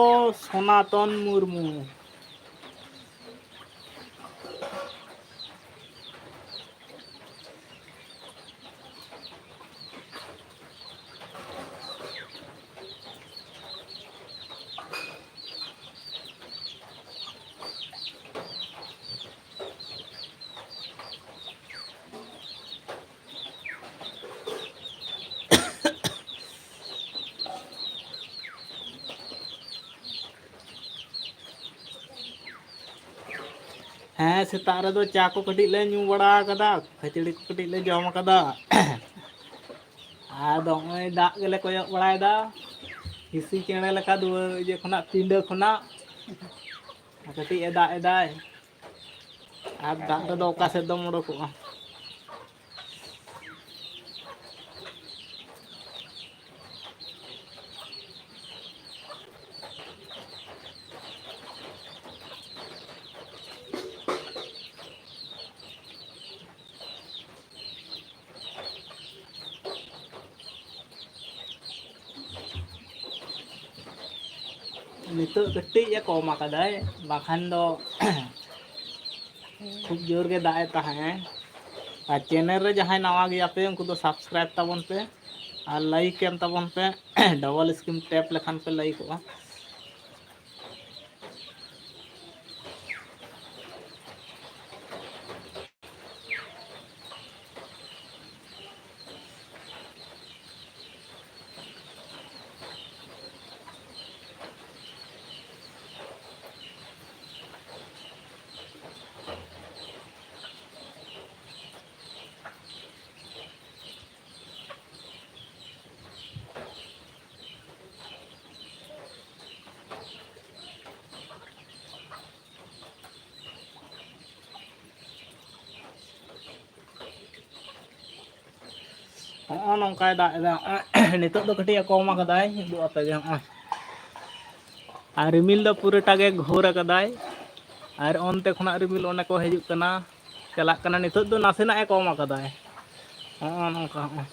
ᱥᱚᱱᱟᱛᱚᱱ ᱢᱩᱨᱢᱩ᱾ ᱦᱮᱸ, ᱥᱮᱛᱟᱜ ᱨᱮᱫᱚ ᱪᱟ ᱠᱚ ᱠᱟᱹᱴᱤᱡ ᱞᱮ ᱧᱩ ᱵᱟᱲᱟ ᱟᱠᱟᱫᱟ, ᱠᱷᱟᱹᱡᱟᱹᱲᱤ ᱠᱚ ᱠᱟᱹᱴᱤᱡ ᱞᱮ ᱡᱚᱢ ᱟᱠᱟᱫᱟ᱾ ᱟᱨ ᱱᱚᱜᱼᱚᱭ ᱫᱟᱜ ᱜᱮᱞᱮ ᱠᱚᱭᱚᱜ ᱵᱟᱲᱟᱭᱮᱫᱟ, ᱦᱤᱸᱥᱤ ᱪᱮᱬᱮ ᱞᱮᱠᱟ ᱫᱩᱣᱟᱹᱨ ᱤᱭᱟᱹ ᱠᱷᱚᱱᱟᱜ, ᱯᱤᱸᱰᱟᱹ ᱠᱷᱚᱱᱟᱜ᱾ ᱠᱟᱹᱴᱤᱡ ᱮ ᱫᱟᱜ ᱮᱫᱟᱭ, ᱟᱨ ᱫᱟᱜ ᱨᱮᱫᱚ ᱚᱠᱟ ᱥᱮᱫ ᱫᱚᱢ ᱚᱰᱚᱠᱚᱜᱼᱟ? ᱱᱤᱛᱚᱜ ᱠᱟᱹᱴᱤᱡ ᱮ ᱠᱚᱢ ᱟᱠᱟᱫᱟᱭ, ᱵᱟᱠᱷᱟᱱ ᱫᱚ ᱠᱷᱩᱵ ᱡᱳᱨ ᱜᱮ ᱫᱟᱜ ᱮ ᱛᱟᱦᱮᱸᱜ᱾ ᱟᱨ ᱪᱮᱱᱮᱞ ᱨᱮ ᱡᱟᱦᱟᱸᱭ ᱱᱟᱣᱟ ᱜᱮᱭᱟ ᱯᱮ, ᱩᱱᱠᱩ ᱫᱚ ᱥᱟᱵᱥᱠᱨᱟᱭᱤᱵ ᱛᱟᱵᱚᱱ ᱯᱮ ᱟᱨ ᱞᱟᱭᱤᱠ ᱮᱢ ᱛᱟᱵᱚᱱ ᱯᱮ᱾ ᱰᱚᱵᱚᱞ ᱥᱠᱨᱤᱱ ᱴᱮᱯ ᱞᱮᱠᱷᱟᱱ ᱯᱮ ᱞᱟᱭᱤᱠᱚᱜᱼᱟ᱾ ᱦᱚᱸᱜᱼᱚ ᱱᱚᱝᱠᱟᱭ ᱫᱟᱜ ᱮᱫᱟ᱾ ᱱᱤᱛᱚᱜ ᱫᱚ ᱠᱟᱹᱴᱤᱡ ᱮ ᱠᱚᱢ ᱟᱠᱟᱫᱟᱭ, ᱩᱫᱩᱜ ᱟᱯᱮ ᱜᱮ᱾ ᱦᱚᱸᱜᱼᱚᱭ ᱟᱨ ᱨᱤᱢᱤᱞ ᱫᱚ ᱯᱩᱨᱟᱹᱴᱟ ᱜᱮ ᱜᱷᱳᱨ ᱟᱠᱟᱫᱟᱭ᱾ ᱟᱨ ᱚᱱᱛᱮ ᱠᱷᱚᱱᱟᱜ ᱨᱤᱢᱤᱞ ᱚᱱᱮ ᱠᱚ ᱦᱤᱡᱩᱜ ᱠᱟᱱᱟ, ᱪᱟᱞᱟᱜ ᱠᱟᱱᱟ᱾ ᱱᱤᱛᱚᱜ ᱫᱚ ᱱᱟᱥᱮᱱᱟᱜ ᱮ ᱠᱚᱢ ᱟᱠᱟᱫᱟᱭ᱾ ᱦᱚᱸᱜᱼᱚ ᱱᱚᱝᱠᱟ ᱦᱚᱸᱜᱼᱚᱭ᱾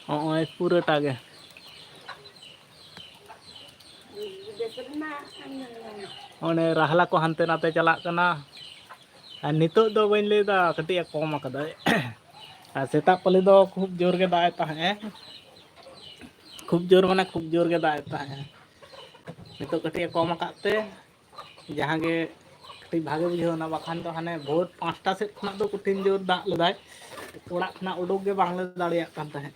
ᱦᱚᱸᱜᱼᱚᱭ ᱯᱩᱨᱟᱹᱴᱟ ᱜᱮ᱾ ᱚᱱᱮ ᱨᱟᱦᱞᱟ ᱠᱚ ᱦᱟᱱᱛᱮ ᱱᱟᱛᱮ ᱪᱟᱞᱟᱜ ᱠᱟᱱᱟ᱾ ᱟᱨ ᱱᱤᱛᱚᱜ ᱫᱚ ᱵᱟᱹᱧ ᱞᱟᱹᱭᱫᱟ, ᱠᱟᱹᱴᱤᱡ ᱮ ᱠᱚᱢ ᱟᱠᱟᱫᱟᱭ᱾ ᱟᱨ ᱥᱮᱛᱟᱜ ᱯᱟᱹᱞᱤ ᱫᱚ ᱠᱷᱩᱵ ᱡᱳᱨ ᱜᱮ ᱫᱟᱜ ᱮ ᱛᱟᱦᱮᱸᱜᱼᱟ᱾ ᱠᱷᱩᱵ ᱡᱳᱨ ᱢᱟᱱᱮ ᱠᱷᱩᱵ ᱡᱳᱨ ᱜᱮ ᱫᱟᱜ ᱮ ᱛᱟᱦᱮᱸᱜᱼᱟ᱾ ᱱᱤᱛᱚᱜ ᱠᱟᱹᱴᱤᱡ ᱮ ᱠᱚᱢ ᱟᱠᱟᱫ ᱛᱮ ᱡᱟᱦᱟᱸ ᱜᱮ ᱠᱟᱹᱴᱤᱡ ᱵᱷᱟᱜᱮ ᱵᱩᱡᱷᱟᱹᱣ ᱮᱱᱟ, ᱵᱟᱠᱷᱟᱱ ᱫᱚ ᱦᱟᱱᱮ ᱵᱷᱳᱨ ᱯᱟᱸᱪᱴᱟ ᱥᱮᱫ ᱠᱷᱚᱱᱟᱜ ᱫᱚ ᱠᱚᱴᱷᱤᱱ ᱡᱳᱨ ᱫᱟᱜ ᱞᱮᱫᱟᱭ, ᱚᱲᱟᱜ ᱠᱷᱚᱱᱟᱜ ᱩᱰᱩᱠ ᱜᱮ ᱵᱟᱝᱞᱮ ᱫᱟᱲᱮᱭᱟᱜ ᱠᱟᱱ ᱛᱟᱦᱮᱸᱫ᱾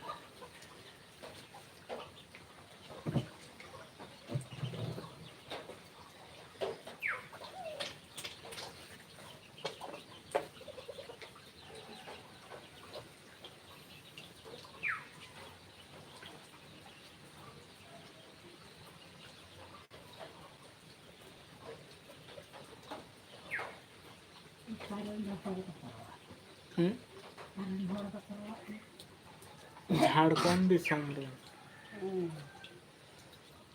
ᱦᱩᱸ? ᱡᱷᱟᱲᱠᱷᱚᱸᱰ ᱫᱤᱥᱚᱢ ᱨᱮ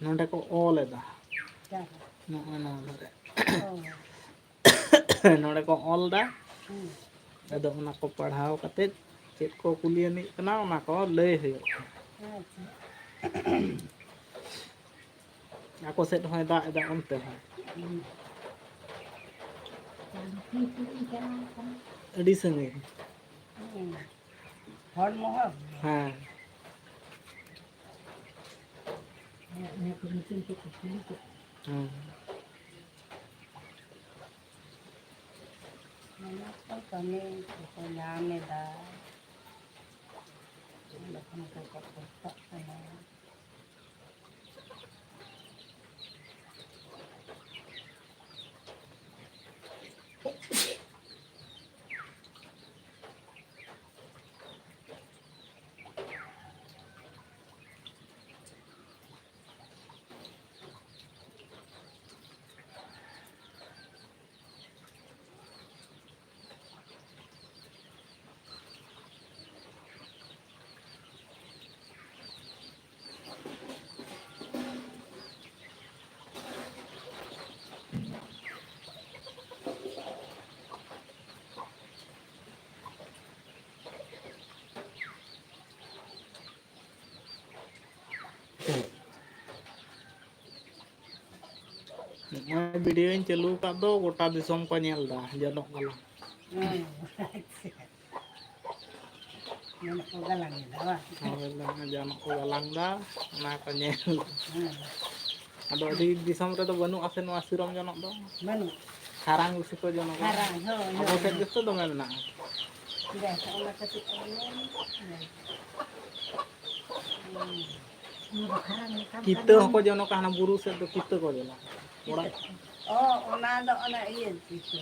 ᱱᱚᱰᱮ ᱠᱚ ᱚᱞ ᱮᱫᱟ᱾ ᱱᱚᱜᱼᱚᱭ ᱱᱚᱣᱟ ᱫᱷᱟᱨᱮ᱾ ᱱᱚᱰᱮ ᱠᱚ ᱚᱞ ᱮᱫᱟ᱾ ᱟᱫᱚ ᱚᱱᱟ ᱠᱚ ᱯᱟᱲᱦᱟᱣ ᱠᱟᱛᱮ ᱪᱮᱫ ᱠᱚ ᱠᱩᱞᱤ ᱟᱹᱱᱤᱡ ᱠᱟᱱᱟ, ᱚᱱᱟ ᱠᱚ ᱞᱟᱹᱭ ᱦᱩᱭᱩᱜ ᱠᱟᱱᱟ᱾ ᱟᱪᱪᱷᱟ᱾ ᱟᱠᱚ ᱥᱮᱫ ᱦᱚᱸᱭ ᱫᱟᱜ ᱮᱫᱟ ᱚᱱᱛᱮ ᱦᱚᱸ᱾ ᱦᱩᱸ᱾ ᱟᱹᱰᱤ ᱥᱟᱺᱜᱤᱧ᱾ ᱦᱩᱸ᱾ ᱦᱚᱲᱢᱚ ᱦᱚᱸ᱾ ᱦᱮᱸ᱾ ᱦᱮᱸ, ᱤᱱᱟᱹ ᱠᱚ ᱢᱮᱥᱤᱱ ᱠᱚ ᱠᱩᱠᱞᱤ ᱠᱚ᱾ ᱦᱮᱸ᱾ ᱚᱱᱟ ᱠᱚ ᱠᱟᱹᱢᱤ ᱠᱚᱠᱚ ᱧᱟᱢ ᱮᱫᱟ᱾ ᱚᱸᱰᱮ ᱠᱷᱚᱱ ᱠᱚ ᱠᱚᱥᱴᱚᱜ ᱠᱟᱱᱟ᱾ ᱱᱚᱜᱼᱚᱭ ᱵᱷᱤᱰᱤᱭᱳᱧ ᱪᱟᱹᱞᱩ ᱟᱠᱟᱫ ᱫᱚ, ᱜᱚᱴᱟ ᱫᱤᱥᱚᱢ ᱠᱚ ᱧᱮᱞ ᱮᱫᱟ ᱡᱚᱱᱚᱜ ᱜᱟᱞᱟᱝ᱾ ᱦᱮᱸ, ᱟᱪᱪᱷᱟ᱾ ᱡᱚᱱᱚᱜ ᱠᱚ ᱜᱟᱞᱟᱝ ᱮᱫᱟ ᱵᱟᱝ? ᱦᱳᱭ, ᱡᱚᱱᱚᱜ ᱠᱚ ᱜᱟᱞᱟᱝ ᱮᱫᱟ, ᱚᱱᱟ ᱠᱚ ᱧᱮᱞ᱾ ᱦᱮᱸ᱾ ᱟᱫᱚ ᱟᱹᱰᱤ ᱫᱤᱥᱚᱢ ᱨᱮᱫᱚ ᱵᱟᱹᱱᱩᱜ ᱟᱥᱮ ᱱᱚᱣᱟ ᱥᱤᱨᱚᱢ ᱡᱚᱱᱚᱜ ᱫᱚ? ᱵᱟᱹᱱᱩᱜ᱾ ᱠᱷᱟᱨᱟᱝ ᱵᱮᱥᱤ ᱠᱚ ᱡᱚᱱᱚᱜᱟ᱾ ᱠᱷᱟᱨᱟᱝ, ᱦᱳᱭ, ᱟᱵᱚ ᱦᱳᱭ, ᱥᱮᱫ ᱦᱳᱭ᱾ ᱜᱮᱛᱚ ᱫᱚᱢᱮ ᱢᱮᱱᱟᱜᱼᱟ᱾ ᱵᱮᱥ, ᱚᱱᱟ ᱠᱟᱹᱴᱤᱡ ᱟᱹᱜᱩᱭᱟᱢ᱾ ᱦᱮᱸ᱾ ᱦᱩᱸ᱾ ᱱᱚᱣᱟ ᱫᱚ ᱠᱷᱟᱨᱟᱝ ᱞᱮᱠᱟ ᱠᱤᱛᱟᱹ ᱫᱚ ᱦᱚᱸᱠᱚ ᱡᱚᱱᱚᱜᱟ, ᱦᱟᱱᱟ ᱵᱩᱨᱩ ᱥᱮᱫ ᱫᱚ ᱠᱤᱛᱟᱹ ᱠᱚ ᱡᱚᱱᱚᱜᱟ᱾ ᱚᱲᱟᱜ ᱚ, ᱚᱱᱟ ᱫᱚ ᱚᱱᱟ ᱤᱭᱟᱹ ᱠᱤᱛᱟᱹ᱾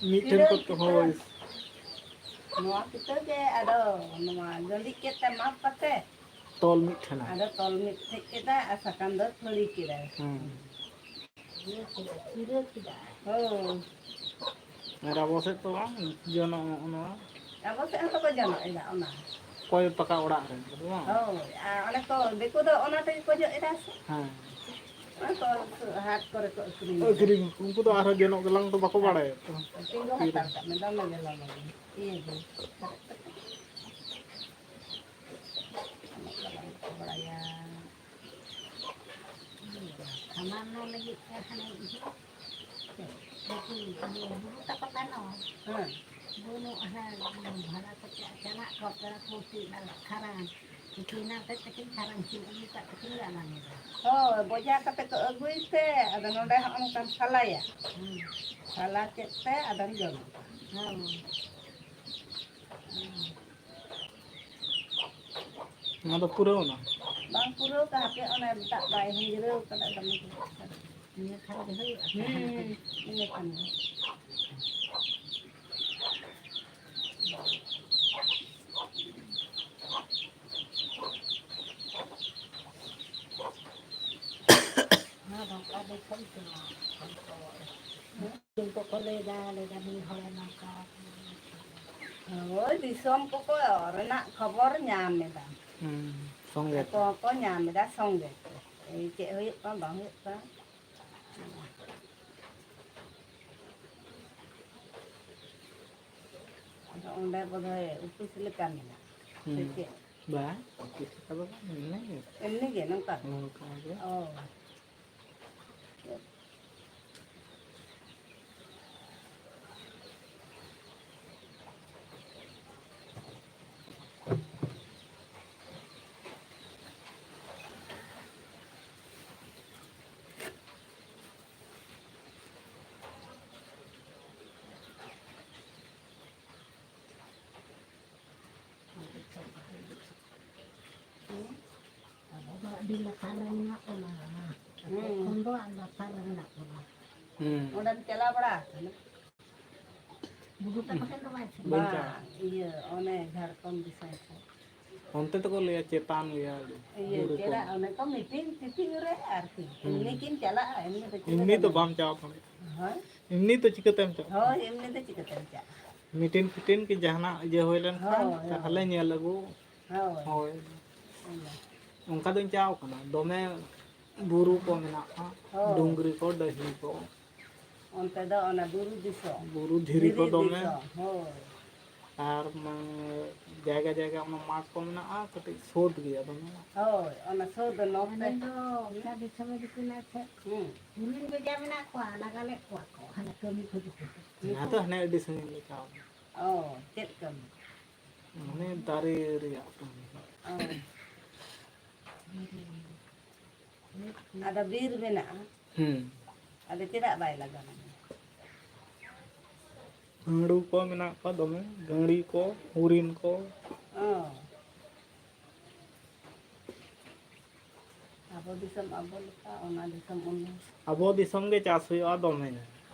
ᱢᱤᱫᱴᱷᱮᱱ ᱠᱤᱨᱟᱹ ᱠᱚ ᱠᱤᱛᱟᱹ᱾ ᱦᱳᱭ᱾ ᱱᱚᱣᱟ ᱠᱤᱛᱟᱹ ᱜᱮ ᱟᱫᱚ ᱱᱚᱣᱟ ᱜᱟᱹᱰᱤᱡ ᱠᱮᱫ ᱛᱮ ᱢᱟᱯ ᱠᱟᱛᱮ᱾ ᱛᱚᱞ ᱢᱤᱫ ᱴᱷᱮᱱᱟ᱾ ᱟᱫᱚ ᱛᱚᱞ ᱢᱤᱫ ᱴᱷᱮᱡ ᱠᱮᱫᱟ ᱟᱨ ᱥᱟᱠᱟᱢ ᱫᱚ ᱯᱷᱟᱹᱲᱤ ᱠᱮᱫᱟᱭ᱾ ᱦᱩᱸ᱾ ᱤᱭᱟᱹ ᱠᱮᱫᱟ, ᱪᱤᱨᱟᱹ ᱠᱮᱫᱟ᱾ ᱦᱳᱭ᱾ ᱟᱨ ᱟᱵᱚ ᱥᱮᱫ ᱫᱚ ᱵᱟᱝ, ᱡᱚᱱᱚᱜ ᱱᱚᱜᱼᱚ ᱱᱚᱣᱟ᱾ ᱟᱵᱚ ᱥᱮᱫ ᱦᱚᱸᱛᱚ ᱠᱚ ᱡᱚᱱᱚᱜ ᱮᱫᱟ ᱚᱱᱟ᱾ ᱚᱠᱚᱭ ᱯᱟᱠᱟ ᱚᱲᱟᱜ ᱨᱮ, ᱵᱟᱝ? ᱦᱳᱭ, ᱟᱨ ᱚᱸᱰᱮ ᱠᱚ, ᱫᱤᱠᱩ ᱫᱚ ᱚᱱᱟ ᱛᱮᱜᱮ ᱠᱚ ᱡᱚᱜ ᱮᱫᱟ ᱥᱮ᱾ ᱦᱮᱸ᱾ ᱚᱱᱟ ᱠᱚ ᱦᱟᱴ ᱠᱚᱨᱮ ᱠᱚ ᱟᱹᱠᱷᱨᱤᱧ ᱮᱫᱟ᱾ ᱟᱹᱠᱷᱨᱤᱧ, ᱩᱱᱠᱩ ᱫᱚ ᱟᱨᱦᱚᱸ ᱡᱚᱱᱚᱜ ᱜᱟᱞᱟᱝ ᱫᱚ ᱵᱟᱠᱚ ᱵᱟᱲᱟᱭᱟ ᱛᱚ᱾ ᱛᱤᱸᱜᱩ ᱦᱟᱛᱟᱲ ᱠᱟᱜ ᱢᱮ, ᱫᱚᱢᱮ ᱜᱮ ᱞᱚᱞᱚ ᱜᱮ᱾ ᱤᱭᱟᱹ ᱜᱮ᱾ ᱤᱭᱟᱹ, ᱥᱟᱢᱟᱱᱱᱚ ᱞᱟᱹᱜᱤᱫ ᱛᱮ ᱦᱟᱱᱮ ᱤᱭᱟᱹ, ᱪᱮᱫ, ᱱᱩᱠᱩ ᱤᱭᱟᱹ ᱵᱩᱨᱩ ᱛᱟᱠᱚ ᱛᱟᱦᱮᱱᱟ᱾ ᱦᱮᱸ᱾ ᱵᱟᱹᱱᱩᱜ, ᱦᱮᱸ, ᱵᱷᱟᱲᱟ ᱠᱟᱛᱮ ᱪᱟᱞᱟᱜ ᱠᱚ ᱯᱮᱲᱟ ᱠᱚ ᱪᱮᱫ ᱟᱨ ᱠᱷᱟᱨᱟᱝ᱾ ᱛᱤᱠᱤᱱ ᱱᱟᱛᱮ ᱛᱤᱠᱤᱱ ᱠᱷᱟᱨᱟᱝ ᱠᱤᱱ ᱟᱹᱜᱩ ᱠᱟᱜ ᱛᱟᱹᱠᱤᱱ ᱜᱮ ᱚᱱᱟ ᱜᱮ᱾ ᱦᱳᱭ, ᱵᱚᱡᱟ ᱠᱟᱛᱮ ᱠᱚ ᱟᱹᱜᱩᱭ ᱛᱮ, ᱟᱫᱚ ᱱᱚᱰᱮ ᱦᱚᱸᱜᱼᱚ ᱱᱚᱝᱠᱟᱢ ᱥᱟᱞᱟᱭᱟ᱾ ᱦᱩᱸ᱾ ᱥᱟᱞᱟ ᱠᱮᱫ ᱛᱮ ᱟᱫᱚᱢ ᱡᱚᱢᱟ᱾ ᱦᱳᱭ᱾ ᱚᱱᱟ ᱫᱚ ᱯᱩᱨᱟᱹᱣ ᱮᱱᱟ? ᱵᱟᱝ ᱯᱩᱨᱟᱹᱣ ᱠᱟᱱᱟ, ᱦᱟᱯᱮ ᱚᱱᱮ ᱫᱟᱜ ᱵᱟᱭ ᱦᱤᱸᱡᱽᱨᱟᱹᱣ ᱠᱟᱫᱟ, ᱫᱚᱢᱮ ᱫᱚ᱾ ᱤᱱᱟᱹ ᱠᱷᱟᱱ ᱜᱮ ᱦᱩᱭᱩᱜᱼᱟ᱾ ᱦᱩᱸ, ᱤᱱᱟᱹ ᱠᱷᱟᱱ ᱜᱮ᱾ ᱱᱚᱣᱟ ᱫᱚ ᱚᱠᱟ ᱫᱤᱥᱚᱢ ᱠᱟᱱᱟ? ᱩᱱᱠᱩ ᱠᱚ ᱞᱟᱹᱭᱫᱟ, ᱞᱟᱹᱭᱫᱟ ᱢᱤᱫ ᱦᱚᱲᱮ ᱱᱚᱝᱠᱟ᱾ ᱦᱳᱭ, ᱫᱤᱥᱚᱢ ᱠᱚᱠᱚ ᱨᱮᱱᱟᱜ ᱠᱷᱚᱵᱚᱨ ᱧᱟᱢ ᱮᱫᱟ᱾ ᱦᱩᱸ, ᱥᱚᱸᱜᱮ ᱟᱠᱚ ᱛᱮ᱾ ᱦᱚᱸᱠᱚ ᱧᱟᱢ ᱮᱫᱟ ᱥᱚᱸᱜᱮ ᱛᱮ᱾ ᱮᱭ ᱪᱮᱫ ᱦᱩᱭᱩᱜ ᱠᱟᱱᱟ, ᱵᱟᱝ ᱦᱩᱭᱩᱜ ᱠᱟᱱᱟ᱾ ᱟᱫᱚ ᱚᱸᱰᱮ ᱵᱚᱫᱷᱚᱭ ᱚᱯᱷᱤᱥ ᱞᱮᱠᱟ ᱢᱮᱱᱟᱜᱼᱟ, ᱥᱮ ᱦᱩᱸ᱾ ᱪᱮᱫ? ᱵᱟᱝ, ᱚᱯᱷᱤᱥ ᱞᱮᱠᱟ ᱫᱚ ᱵᱟᱝ, ᱮᱢᱱᱤ ᱜᱮ᱾ ᱮᱢᱱᱤ ᱜᱮ, ᱱᱚᱝᱠᱟ? ᱱᱚᱝᱠᱟ ᱜᱮ᱾ ᱚ᱾ ᱟᱵᱚ ᱫᱚ ᱟᱹᱰᱤ ᱞᱟᱛᱟᱨ ᱨᱮ ᱢᱮᱱᱟᱜ ᱵᱚᱱᱟ᱾ ᱟᱯᱮ ᱦᱩᱸ᱾ ᱠᱷᱚᱱ ᱫᱚ ᱟᱨ ᱞᱟᱛᱟᱨ ᱨᱮ ᱢᱮᱱᱟᱜ ᱵᱚᱱᱟ᱾ ᱦᱩᱸ᱾ ᱚᱸᱰᱮᱢ ᱪᱟᱞᱟᱣ ᱵᱟᱲᱟ ᱟᱠᱟᱱᱟ? ᱵᱩᱨᱩ ᱛᱟᱠᱚ ᱴᱷᱮᱱ ᱫᱚ ᱵᱟᱭ ᱥᱮᱱ ᱵᱟᱹᱧ ᱵᱟᱝ, ᱪᱟᱞᱟᱜᱼᱟ᱾ ᱤᱭᱟᱹ, ᱚᱱᱮ ᱡᱷᱟᱲᱠᱷᱚᱸᱰ ᱫᱤᱥᱚᱢ ᱠᱚ᱾ ᱚᱱᱛᱮ ᱫᱚᱠᱚ ᱞᱟᱹᱭᱟ ᱪᱮᱛᱟᱱ ᱜᱮᱭᱟ ᱟᱹᱰᱤ, ᱤᱭᱟᱹ, ᱵᱩᱨᱩ ᱠᱚ᱾ ᱪᱮᱫᱟᱜ ᱚᱱᱮ ᱠᱚ meeting ᱯᱷᱤᱴᱤᱝ ᱨᱮ ᱟᱨᱠᱤ᱾ ᱦᱩᱸ᱾ ᱮᱢᱱᱤ ᱠᱤᱱ ᱪᱟᱞᱟᱜᱼᱟ, ᱮᱢᱱᱤ ᱫᱚ ᱪᱮᱫ ᱮᱢᱱᱤ ᱞᱮᱠᱟ ᱛᱚ ᱵᱟᱢ ᱪᱟᱞᱟᱜᱼᱟ? ᱪᱟᱞᱟᱣ ᱫᱟᱲᱮᱭᱟᱜᱼᱟ᱾ ᱦᱳᱭ᱾ ᱮᱢᱱᱤ ᱛᱚ ᱪᱤᱠᱟᱹᱛᱮᱢ ᱪᱟᱞᱟᱜᱼᱟ? ᱦᱳᱭ, ᱮᱢᱱᱤ ᱫᱚ ᱪᱤᱠᱟᱹᱛᱮᱢ ᱪᱟᱞᱟᱜᱼᱟ? meeting ᱯᱷᱤᱴᱤᱝ ᱠᱤ ᱡᱟᱦᱟᱱᱟᱜ ᱤᱭᱟᱹ ᱦᱩᱭ ᱞᱮᱱᱠᱷᱟᱱ ᱦᱳᱭ, ᱛᱟᱦᱚᱞᱮ ᱦᱳᱭ᱾ ᱧᱮᱞ ᱟᱹᱜᱩ᱾ ᱦᱳᱭ᱾ ᱦᱳᱭ᱾ ᱚᱱᱟ᱾ ᱚᱱᱠᱟ ᱫᱚᱧ ᱪᱟᱣ ᱠᱟᱱᱟ, ᱫᱚᱢᱮ ᱵᱩᱨᱩ ᱠᱚ ᱢᱮᱱᱟᱜᱼᱟ, ᱦᱳᱭ᱾ ᱰᱩᱝᱨᱤ ᱠᱚ, ᱰᱟᱹᱦᱤ ᱠᱚ᱾ ᱚᱱᱛᱮ ᱫᱚ ᱚᱱᱟ ᱵᱩᱨᱩ ᱫᱤᱥᱚᱢ᱾ ᱵᱩᱨᱩ ᱫᱷᱤᱨᱤ ᱠᱚ ᱫᱷᱤᱨᱤ ᱫᱚᱢᱮ᱾ ᱫᱤᱥᱚᱢ, ᱦᱳᱭ᱾ ᱟᱨ ᱢᱟᱱᱮ ᱡᱟᱭᱜᱟ ᱡᱟᱭᱜᱟ ᱚᱱᱟ ᱢᱟᱴᱷ ᱠᱚ ᱢᱮᱱᱟᱜᱼᱟ, ᱠᱟᱹᱴᱤᱡ ᱥᱳᱫ ᱜᱮᱭᱟ ᱫᱚᱢᱮ᱾ ᱦᱳᱭ, ᱚᱱᱟ ᱥᱳᱫ ᱫᱚ ᱱᱚᱛᱮ᱾ ᱟᱞᱮ ᱫᱚ ᱚᱠᱟ ᱫᱤᱥᱚᱢ ᱨᱮ ᱫᱤᱠᱩ ᱞᱮ ᱥᱮᱫ ᱦᱩᱸ᱾ ᱦᱩᱲᱩ ᱵᱮᱡᱟ ᱢᱮᱱᱟᱜ ᱠᱚᱣᱟ, ᱞᱟᱜᱟ ᱞᱮᱫ ᱠᱚᱣᱟ ᱠᱚ, ᱦᱟᱱᱮ ᱠᱟᱹᱢᱤ ᱠᱚ ᱫᱤᱠᱩ ᱠᱚ᱾ ᱚᱱᱟ ᱫᱚ ᱦᱟᱱᱮ ᱟᱹᱰᱤ ᱥᱟᱺᱜᱤᱧ ᱞᱮ ᱪᱟᱞᱟᱣ ᱮᱱᱟ᱾ ᱚ, ᱪᱮᱫ ᱠᱟᱹᱢᱤ? ᱢᱟᱱᱮ ᱫᱟᱨᱮ ᱨᱮᱭᱟᱜ ᱠᱟᱹᱢᱤ᱾ ᱚ᱾ ᱟᱫᱚ ᱵᱤᱨ ᱢᱮᱱᱟᱜᱼᱟ᱾ ᱦᱩᱸ᱾ ᱟᱫᱚ ᱪᱮᱫᱟᱜ ᱵᱟᱭ ᱞᱟᱜᱟᱣᱟ? ᱦᱟᱹᱬᱩ ᱠᱚ ᱢᱮᱱᱟᱜ ᱠᱚᱣᱟ ᱫᱚᱢᱮ, ᱜᱟᱹᱲᱤ ᱠᱚ, ᱦᱚᱨᱤᱱ ᱠᱚ᱾ ᱚ᱾ ᱟᱵᱚ ᱫᱤᱥᱚᱢ ᱟᱵᱚ ᱞᱮᱠᱟ, ᱚᱱᱟ ᱫᱤᱥᱚᱢ ᱚᱱᱟ᱾ ᱟᱵᱚ ᱫᱤᱥᱚᱢ ᱜᱮ ᱪᱟᱥ ᱦᱩᱭᱩᱜᱼᱟ ᱫᱚᱢᱮ᱾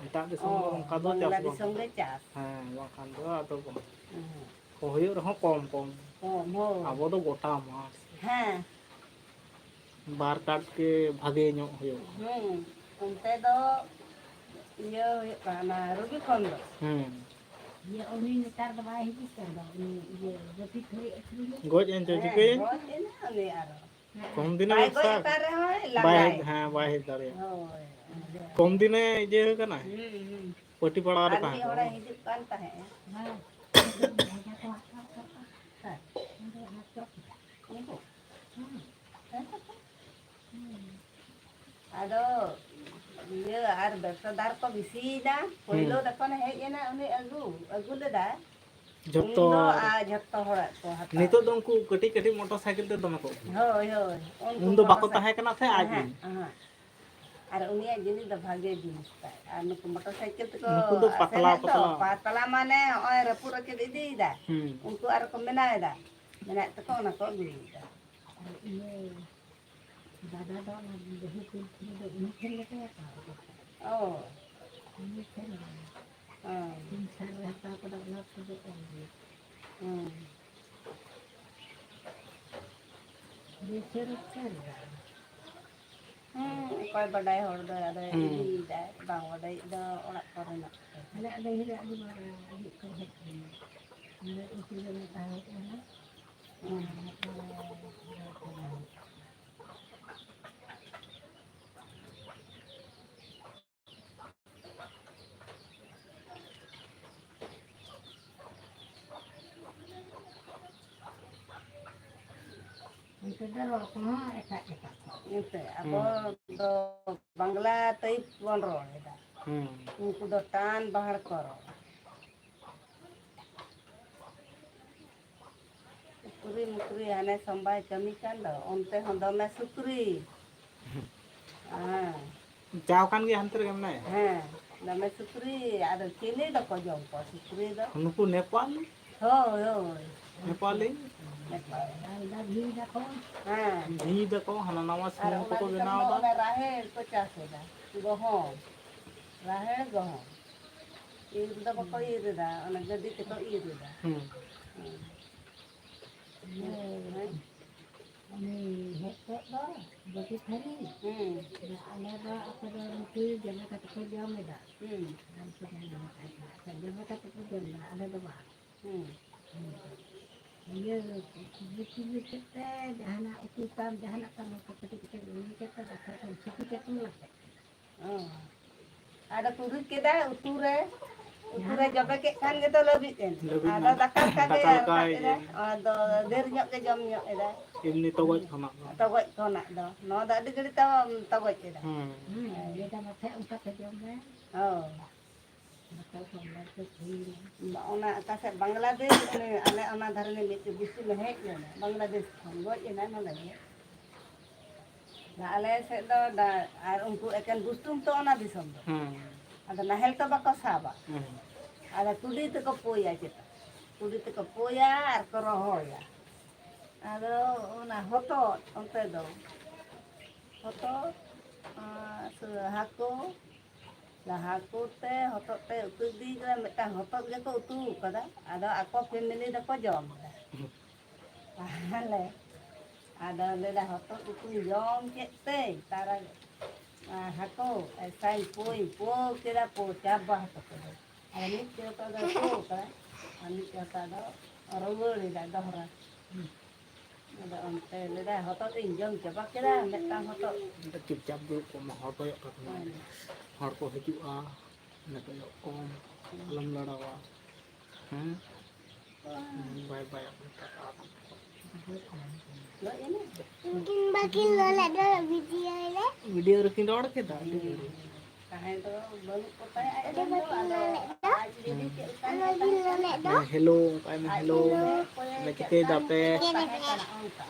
ᱮᱴᱟᱜ ᱫᱤᱥᱚᱢ ᱫᱚ ᱚ, ᱚᱱᱠᱟ ᱫᱚ ᱵᱟᱝᱞᱟ ᱪᱟᱥ ᱵᱟᱝ ᱫᱤᱥᱚᱢ ᱦᱩᱭᱩᱜᱼᱟ᱾ ᱜᱮ ᱪᱟᱥ᱾ ᱦᱮᱸ, ᱵᱟᱝᱠᱷᱟᱱ ᱫᱚ ᱟᱫᱚ ᱵᱟᱝ᱾ ᱦᱮᱸ᱾ ᱠᱚ ᱦᱩᱭᱩᱜ ᱨᱮᱦᱚᱸ ᱠᱚᱢ ᱠᱚᱢ᱾ ᱠᱚᱢ, ᱦᱳᱭ᱾ ᱟᱵᱚ ᱫᱚ ᱜᱚᱴᱟ ᱢᱟᱴᱷ᱾ ᱦᱮᱸ᱾ ᱵᱟᱨ ᱠᱟᱴ ᱜᱮ ᱵᱷᱟᱜᱮ ᱧᱚᱜ ᱦᱩᱭᱩᱜᱼᱟ᱾ ᱦᱩᱸ, ᱚᱱᱛᱮ ᱫᱚ ᱤᱭᱟᱹ ᱦᱩᱭᱩᱜ ᱠᱟᱱᱟ, ᱨᱚᱵᱤ ᱠᱷᱚᱱ ᱫᱚ᱾ ᱦᱩᱸ᱾ ᱤᱭᱟᱹ, ᱩᱱᱤ ᱱᱮᱛᱟᱨ ᱫᱚ ᱵᱟᱭ ᱦᱤᱡᱩᱜ ᱠᱟᱱ ᱫᱚ, ᱩᱱᱤ ᱤᱭᱟᱹ, ᱨᱚᱵᱤ ᱛᱷᱩᱲᱤ ᱟᱹᱠᱷᱨᱤᱧ᱾ ᱜᱚᱡ ᱮᱱ ᱪᱚ ᱦᱮᱸ, ᱪᱤᱠᱟᱹᱭᱮᱱ ᱪᱚ? ᱜᱚᱡ ᱮᱱᱟ ᱩᱱᱤ ᱟᱨᱚ᱾ ᱠᱚᱢ ᱫᱤᱱᱮ ᱵᱟᱭ ᱜᱚᱡ ᱵᱮᱵᱽᱥᱟ ᱟᱠᱟᱱ ᱨᱮᱦᱚᱸᱭ ᱵᱟᱭ ᱞᱟᱸᱜᱟᱭ᱾ ᱦᱮᱡ, ᱦᱮᱸ, ᱵᱟᱭ ᱦᱮᱡ ᱫᱟᱲᱮᱭᱟᱜᱼᱟ᱾ ᱦᱳᱭ, ᱦᱳᱭ᱾ ᱠᱚᱢ ᱫᱤᱱᱮ ᱤᱭᱟᱹ ᱠᱟᱱᱟᱭ᱾ ᱦᱩᱸ, ᱦᱩᱸ᱾ ᱯᱟᱹᱴᱤ ᱯᱟᱲᱟᱣ ᱨᱮ ᱟᱨ ᱛᱟᱦᱮᱸ ᱢᱤᱫ ᱦᱚᱲᱮ ᱠᱟᱱᱟ᱾ ᱦᱤᱡᱩᱜ ᱠᱟᱱ ᱛᱟᱦᱮᱸᱫ᱾ ᱦᱮᱸ᱾ ᱩᱱᱠᱩ? ᱦᱮᱸ᱾ ᱟᱫᱚ ᱤᱭᱟᱹ ᱟᱨ ᱵᱮᱵᱽᱥᱟᱫᱟᱨ ᱠᱚ ᱵᱮᱥᱤᱭᱮᱱᱟ᱾ ᱯᱳᱭᱞᱳ ᱦᱩᱸ᱾ ᱡᱚᱠᱷᱚᱱᱮ ᱦᱮᱡ ᱮᱱᱟ, ᱩᱱᱤ ᱟᱹᱜᱩ, ᱟᱹᱜᱩ ᱞᱮᱫᱟᱭ᱾ ᱡᱷᱚᱛᱚ ᱩᱱ ᱫᱚ ᱦᱚᱲ᱾ ᱟᱨ ᱡᱷᱚᱛᱚ ᱦᱚᱲᱟᱜ ᱠᱚ ᱦᱟᱛᱟᱣ ᱱᱤᱛᱚᱜ ᱫᱚ ᱠᱮᱫᱟ᱾ ᱩᱱᱠᱩ ᱠᱟᱹᱴᱤᱡ ᱠᱟᱹᱴᱤᱡ ᱢᱚᱴᱚᱨ ᱥᱟᱭᱠᱮᱞ ᱛᱮ ᱫᱚᱢᱮ ᱠᱚ ᱟᱹᱜᱩᱭᱟ᱾ ᱦᱳᱭ, ᱦᱳᱭ᱾ ᱩᱱᱠᱩ ᱩᱱ ᱫᱚ ᱵᱟᱠᱚ ᱢᱚᱴᱚᱨ ᱥᱟᱭ-, ᱛᱟᱦᱮᱸ ᱠᱟᱱᱟ ᱥᱮ ᱟᱡ ᱜᱮ᱾ ᱮᱦᱮᱸᱜ, ᱮᱦᱮᱸᱜ᱾ ᱟᱨ ᱩᱱᱤᱭᱟᱜ ᱡᱤᱱᱤᱥ ᱫᱚ ᱵᱷᱟᱜᱮ ᱡᱤᱱᱤᱥ ᱛᱟᱭ᱾ ᱟᱨ ᱱᱩᱠᱩ ᱢᱚᱴᱚᱨ ᱥᱟᱭᱠᱮᱞ ᱛᱮᱠᱚ ᱱᱩᱠᱩ ᱫᱚ ᱯᱟᱛᱞᱟ, ᱥᱮᱱᱮᱫ ᱫᱚ, ᱯᱟᱛᱞᱟ᱾ ᱯᱟᱛᱞᱟ ᱢᱟᱱᱮ ᱦᱚᱸᱜᱼᱚᱭ ᱨᱟᱹᱯᱩᱫ ᱨᱟᱹᱯᱩᱫ ᱤᱫᱤᱭᱮᱫᱟ᱾ ᱦᱩᱸ᱾ ᱩᱱᱠᱩ ᱟᱨᱚ ᱠᱚ ᱵᱮᱱᱟᱣ ᱮᱫᱟ᱾ ᱢᱮᱱᱟᱜ ᱛᱟᱠᱚ, ᱚᱱᱟ ᱠᱚ ᱟᱹᱜᱩᱭᱮᱫᱟ᱾ ᱟᱨ ᱤᱭᱟᱹ ᱫᱟᱫᱟ ᱫᱚ ᱚᱱᱟ ᱵᱟᱹᱦᱩ ᱠᱩᱲᱤ ᱴᱷᱮᱱ ᱫᱚ ᱩᱱᱤ ᱴᱷᱮᱱ ᱜᱮᱠᱚ ᱦᱟᱛᱟᱣ ᱠᱟᱫᱟ᱾ ᱚ᱾ ᱩᱱᱤ ᱴᱷᱮᱱ ᱜᱮ᱾ ᱚ᱾ ᱛᱤᱱ ᱥᱟᱞ ᱨᱮ ᱦᱟᱛᱟᱣ ᱠᱟᱫᱟ, ᱚᱱᱟ ᱠᱚᱫᱚ ᱚᱞ ᱜᱮ᱾ ᱦᱩᱸ᱾ ᱵᱮᱥᱮ ᱨᱚᱠᱚᱢ ᱫᱚ᱾ ᱦᱩᱸ, ᱚᱠᱚᱭ ᱵᱟᱰᱟᱭ ᱦᱚᱲ ᱫᱚ ᱟᱫᱚᱭ ᱦᱩᱸ᱾ ᱤᱫᱤᱭᱮᱫᱟᱭ, ᱵᱟᱝ ᱵᱟᱰᱟᱭᱤᱡ ᱫᱚ ᱚᱲᱟᱜ ᱠᱚᱨᱮᱱᱟᱜ ᱠᱚ᱾ ᱟᱞᱮ ᱟᱞᱮ ᱦᱤᱞᱳᱜ ᱟᱹᱰᱤ ᱢᱟᱨᱟᱝ ᱦᱩᱭᱩᱜ ᱠᱟᱱ ᱦᱮᱡ ᱞᱮᱱᱟ᱾ ᱚᱸᱰᱮ ᱩᱛᱩ ᱡᱚᱢ ᱞᱮ ᱛᱟᱦᱮᱸ ᱠᱟᱱᱟ᱾ ᱦᱩᱸ᱾ ᱟᱨ ᱱᱚᱛᱮ ᱨᱮ ᱤᱭᱟᱹ ᱠᱟᱱᱟ᱾ ᱛᱮᱫᱚ ᱨᱚᱲ ᱠᱚᱦᱚᱸ ᱮᱴᱟᱜ ᱮᱴᱟᱜ ᱠᱚ᱾ ᱮᱱᱛᱮ ᱟᱵᱚ ᱦᱩᱸ᱾ ᱫᱚ ᱵᱟᱝᱞᱟ type ᱵᱚᱱ ᱨᱚᱲ ᱮᱫᱟ᱾ ᱦᱩᱸ᱾ ᱩᱱᱠᱩ ᱫᱚ ᱴᱟᱱ ᱵᱟᱦᱟᱲ ᱠᱚ ᱨᱚᱲᱟ᱾ ᱥᱩᱠᱨᱤ ᱢᱩᱠᱨᱤ ᱦᱟᱱᱮ ᱥᱚᱢᱵᱟᱭ ᱠᱟᱹᱢᱤ ᱠᱟᱱ ᱫᱚ, ᱚᱱᱛᱮ ᱦᱚᱸ ᱫᱚᱢᱮ ᱥᱩᱠᱨᱤ᱾ ᱦᱮᱸ᱾ ᱪᱟᱣ ᱠᱟᱱ ᱜᱮᱭᱟ ᱦᱟᱱᱛᱮ ᱨᱮᱜᱮ ᱢᱮᱱᱟᱭᱟ᱾ ᱦᱮᱸ, ᱫᱚᱢᱮ ᱥᱩᱠᱨᱤ, ᱟᱫᱚ ᱪᱤᱞᱤ ᱫᱚᱠᱚ ᱡᱚᱢ ᱠᱚᱣᱟ ᱥᱩᱠᱨᱤ ᱫᱚ? ᱱᱩᱠᱩ ᱱᱮᱯᱟᱞ? ᱦᱳᱭ, ᱦᱳᱭ᱾ ᱱᱮᱯᱟᱞᱤ? ᱱᱮᱯᱟᱞ᱾ ᱟᱨ ᱫᱟᱜ ᱫᱷᱤᱨᱤ ᱫᱟᱠᱚ᱾ ᱦᱮᱸ᱾ ᱫᱷᱤᱨᱤ ᱫᱟᱠᱚ, ᱦᱟᱱᱟ ᱱᱟᱣᱟ ᱟᱨ ᱥᱩᱱᱩᱢ ᱚᱱᱟ ᱠᱚᱠᱚ ᱫᱤᱥᱚᱢ ᱵᱮᱱᱟᱣ ᱫᱚ ᱮᱫᱟ᱾ ᱚᱱᱮ ᱨᱟᱦᱮᱲ ᱠᱚ ᱪᱟᱥ ᱮᱫᱟ, ᱜᱚᱦᱚᱢ, ᱨᱟᱦᱮᱲ, ᱜᱚᱦᱚᱢ᱾ ᱤᱨ ᱫᱚ ᱵᱟᱠᱚ ᱤᱨ ᱮᱫᱟ, ᱚᱱᱟ ᱜᱟᱹᱰᱤ ᱛᱮᱠᱚ ᱤᱨ ᱮᱫᱟ᱾ ᱦᱩᱸ᱾ ᱦᱮᱸ᱾ ᱤᱭᱟᱹ, ᱦᱮᱸ᱾ ᱩᱱᱤ ᱦᱮᱡ ᱠᱚᱜ ᱫᱚ, ᱵᱟᱹᱴᱤ ᱛᱷᱟᱹᱨᱤ᱾ ᱦᱩᱸ᱾ ᱟᱞᱮ ᱫᱚ ᱟᱯᱮ ᱫᱚ ᱨᱩᱴᱤ ᱡᱚᱢᱮ ᱠᱟᱛᱮ ᱯᱮ ᱡᱚᱢ ᱮᱫᱟ᱾ ᱦᱩᱸ᱾ ᱟᱨ ᱯᱮ ᱡᱚᱢ ᱮᱫᱟ, ᱟᱯᱮ ᱡᱚᱢᱮ ᱠᱟᱛᱮ ᱯᱮ ᱡᱚᱢ ᱮᱫᱟ, ᱟᱞᱮ ᱫᱚ ᱵᱟᱝ᱾ ᱦᱩᱸ᱾ ᱦᱩᱸ᱾ ᱤᱭᱟᱹ, ᱵᱤᱴᱤ ᱵᱤᱴᱤ ᱛᱮ ᱡᱟᱦᱟᱱᱟᱜ ᱩᱛᱩ ᱛᱟᱢ, ᱡᱟᱦᱟᱱᱟᱜ ᱛᱟᱢ, ᱠᱟᱹᱴᱤᱡ ᱠᱟᱹᱴᱤᱡ ᱩᱞᱤ ᱠᱟᱛᱮ ᱫᱟᱠᱟ ᱠᱚ ᱥᱤᱯᱤ ᱠᱟᱛᱮ ᱞᱟᱯᱮ᱾ ᱚ᱾ ᱟᱫᱚ ᱠᱚ ᱨᱤᱫ ᱠᱮᱫᱟ ᱩᱛᱩ ᱨᱮ, ᱩᱛᱩ ᱨᱮ ᱡᱚᱵᱮ ᱠᱮᱫ ᱠᱷᱟᱱ ᱜᱮᱛᱚ ᱞᱟᱹᱵᱤᱫ ᱮᱱ᱾ ᱞᱟᱹᱵᱤᱫ ᱟᱫᱚ ᱮᱱᱟ᱾ ᱫᱟᱠᱟ ᱞᱮᱠᱟ ᱜᱮ ᱫᱟᱠᱟ ᱞᱮᱠᱟ ᱨᱟᱠᱟᱵ ᱜᱮ᱾ ᱮᱫᱟ᱾ ᱟᱫᱚ ᱰᱷᱮᱨ ᱧᱚᱜ ᱜᱮ ᱡᱚᱢ ᱧᱚᱜ ᱮᱫᱟᱭ᱾ ᱮᱢᱱᱤ ᱛᱚᱜᱚᱡ ᱠᱷᱚᱱᱟᱜ ᱫᱚ᱾ ᱛᱚᱜᱚᱡ ᱠᱷᱚᱱᱟᱜ ᱫᱚ᱾ ᱱᱚᱣᱟ ᱫᱚ ᱟᱹᱰᱤ ᱜᱷᱟᱹᱲᱤᱡ ᱛᱟᱣ ᱛᱚᱜᱚᱡ ᱮᱫᱟ᱾ ᱦᱩᱸ᱾ ᱦᱩᱸ, ᱞᱟᱹᱭ ᱫᱟ ᱢᱟᱥᱮ ᱚᱱᱠᱟ ᱯᱮ ᱡᱚᱢ ᱢᱮ᱾ ᱦᱳᱭ᱾ ᱵᱟᱠᱚ ᱥᱚᱢᱵᱷᱚᱵ ᱠᱚ ᱛᱟᱦᱮᱸᱭᱮᱱᱟ᱾ ᱚᱱᱟ ᱚᱠᱟ ᱥᱮᱫ ᱵᱟᱝᱞᱟᱫᱮᱥ, ᱚᱱᱮ ᱟᱞᱮ ᱚᱱᱟ ᱫᱷᱟᱨᱮ ᱨᱤᱱᱤᱡ ᱢᱤᱫᱴᱮᱡ ᱵᱤᱥᱩᱞᱮ ᱦᱮᱡ ᱞᱮᱱᱟ, ᱵᱟᱝᱞᱟᱫᱮᱥ ᱠᱷᱚᱱ ᱜᱚᱡ ᱮᱱᱟᱭ ᱱᱚᱰᱮ ᱜᱮ᱾ ᱟᱞᱮ ᱥᱮᱫ ᱫᱚ ᱰᱟ-, ᱟᱨ ᱩᱱᱠᱩ ᱮᱠᱮᱱ ᱵᱩᱥᱴᱩᱢ ᱛᱚ ᱚᱱᱟ ᱫᱤᱥᱚᱢ ᱫᱚ᱾ ᱦᱩᱸ᱾ ᱟᱫᱚ ᱱᱟᱦᱮᱞ ᱛᱚ ᱵᱟᱠᱚ ᱥᱟᱵᱟ᱾ ᱦᱩᱸ᱾ ᱟᱫᱚ ᱠᱩᱰᱤ ᱛᱮᱠᱚ ᱯᱳᱭᱟ ᱪᱮᱛᱟ᱾ ᱠᱩᱰᱤ ᱛᱮᱠᱚ ᱯᱳᱭᱟ ᱟᱨ ᱠᱚ ᱨᱚᱦᱚᱭᱟ᱾ ᱟᱫᱚ ᱚᱱᱟ ᱦᱚᱛᱚᱫ ᱚᱱᱛᱮ ᱫᱚ, ᱦᱚᱛᱚᱫ, ᱟᱨ ᱦᱟᱹᱠᱩ, ᱦᱟᱹᱠᱩ ᱛᱮ ᱦᱚᱛᱚᱫ ᱛᱮ ᱩᱛᱩ ᱤᱫᱤ ᱠᱟᱫᱟ, ᱢᱤᱫᱴᱟᱝ ᱦᱚᱛᱚᱫ ᱜᱮᱠᱚ ᱩᱛᱩ ᱠᱟᱫᱟ᱾ ᱟᱫᱚ ᱟᱠᱚ family ᱫᱚᱠᱚ ᱡᱚᱢ ᱠᱮᱫᱟ᱾ ᱛᱟᱦᱞᱮ ᱟᱫᱚ ᱞᱟᱹᱭᱫᱟ, "ᱦᱚᱛᱚᱫ ᱩᱛᱩᱧ ᱡᱚᱢ ᱠᱮᱫ ᱛᱮ ᱛᱟᱨᱟ, ᱟᱨ ᱦᱟᱹᱠᱩ ᱮᱥᱟᱧ ᱯᱳᱧ ᱯᱳ ᱠᱮᱫᱟ, ᱯᱳ ᱪᱟᱵᱟ ᱦᱚᱴᱚ ᱠᱟᱫᱟ᱾ ᱟᱫᱚ ᱢᱤᱫ ᱛᱮ ᱦᱚᱛᱚᱫ ᱫᱚᱭ ᱯᱳ ᱠᱟᱫᱟ, ᱟᱨ ᱢᱤᱫ ᱛᱮ ᱦᱚᱛᱚᱫ ᱫᱚ ᱨᱩᱣᱟᱹᱲ ᱮᱫᱟ ᱫᱚᱦᱲᱟ᱾ ᱟᱫᱚ ᱚᱱᱛᱮ ᱞᱟᱹᱭᱫᱟ, ᱦᱚᱛᱚᱫ ᱤᱧ ᱡᱚᱢ ᱪᱟᱵᱟ ᱠᱮᱫᱟ, ᱢᱤᱫᱴᱟᱝ ᱦᱚᱛᱚᱫ᱾" ᱚᱸᱰᱮ ᱪᱩᱯᱪᱟᱯ ᱫᱩᱲᱩᱵ ᱠᱚᱜ ᱢᱮ, ᱦᱚᱲ ᱠᱚᱭᱚᱜ ᱠᱟᱠᱚ ᱢᱮ᱾ ᱦᱮᱸ᱾ ᱦᱚᱲ ᱠᱚ ᱦᱤᱡᱩᱜᱼᱟ, ᱚᱸᱰᱮ ᱠᱚᱭᱚᱜ ᱠᱚᱢ, ᱟᱞᱚᱢ ᱞᱟᱲᱟᱣᱟ᱾ ᱦᱮᱸ? ᱵᱟᱭ ᱵᱟᱭ ᱟᱯᱮ ᱠᱟᱱᱟ᱾ ᱩᱱᱠᱤᱱ ᱵᱟᱹᱠᱤᱱ ᱨᱚᱲ ᱞᱮᱫ ᱫᱚ ᱵᱷᱤᱰᱤᱭᱳ ᱨᱮ᱾ ᱵᱷᱤᱰᱤᱭᱳ ᱨᱮᱠᱤᱱ ᱨᱚᱲ ᱠᱮᱫᱟ ᱟᱹᱰᱤ ᱜᱷᱟᱹᱲᱤᱡ᱾ ᱛᱟᱦᱮᱸ ᱫᱚ ᱵᱟᱹᱱᱩᱜ ᱠᱚ ᱛᱟᱭᱟ᱾ ᱟᱫᱚ ᱵᱟᱹᱠᱤᱱ ᱨᱚᱲ ᱞᱮᱫ ᱫᱚ᱾ ᱟᱡ ᱡᱩᱫᱤ ᱪᱮᱫ ᱞᱮᱠᱟ ᱟᱞᱚ ᱵᱤᱱ ᱨᱚᱲ ᱞᱮᱫ ᱫᱚ᱾ ᱦᱮᱸ, ᱦᱮᱞᱳ, ᱚᱱᱠᱟᱭ ᱢᱮ, ᱦᱮᱞᱳ᱾ ᱦᱮᱞᱳ᱾ ᱢᱮ, ᱪᱤᱠᱟᱹᱭ ᱫᱟᱯᱮ? ᱪᱤᱠᱟᱹᱭ ᱫᱟᱯᱮ?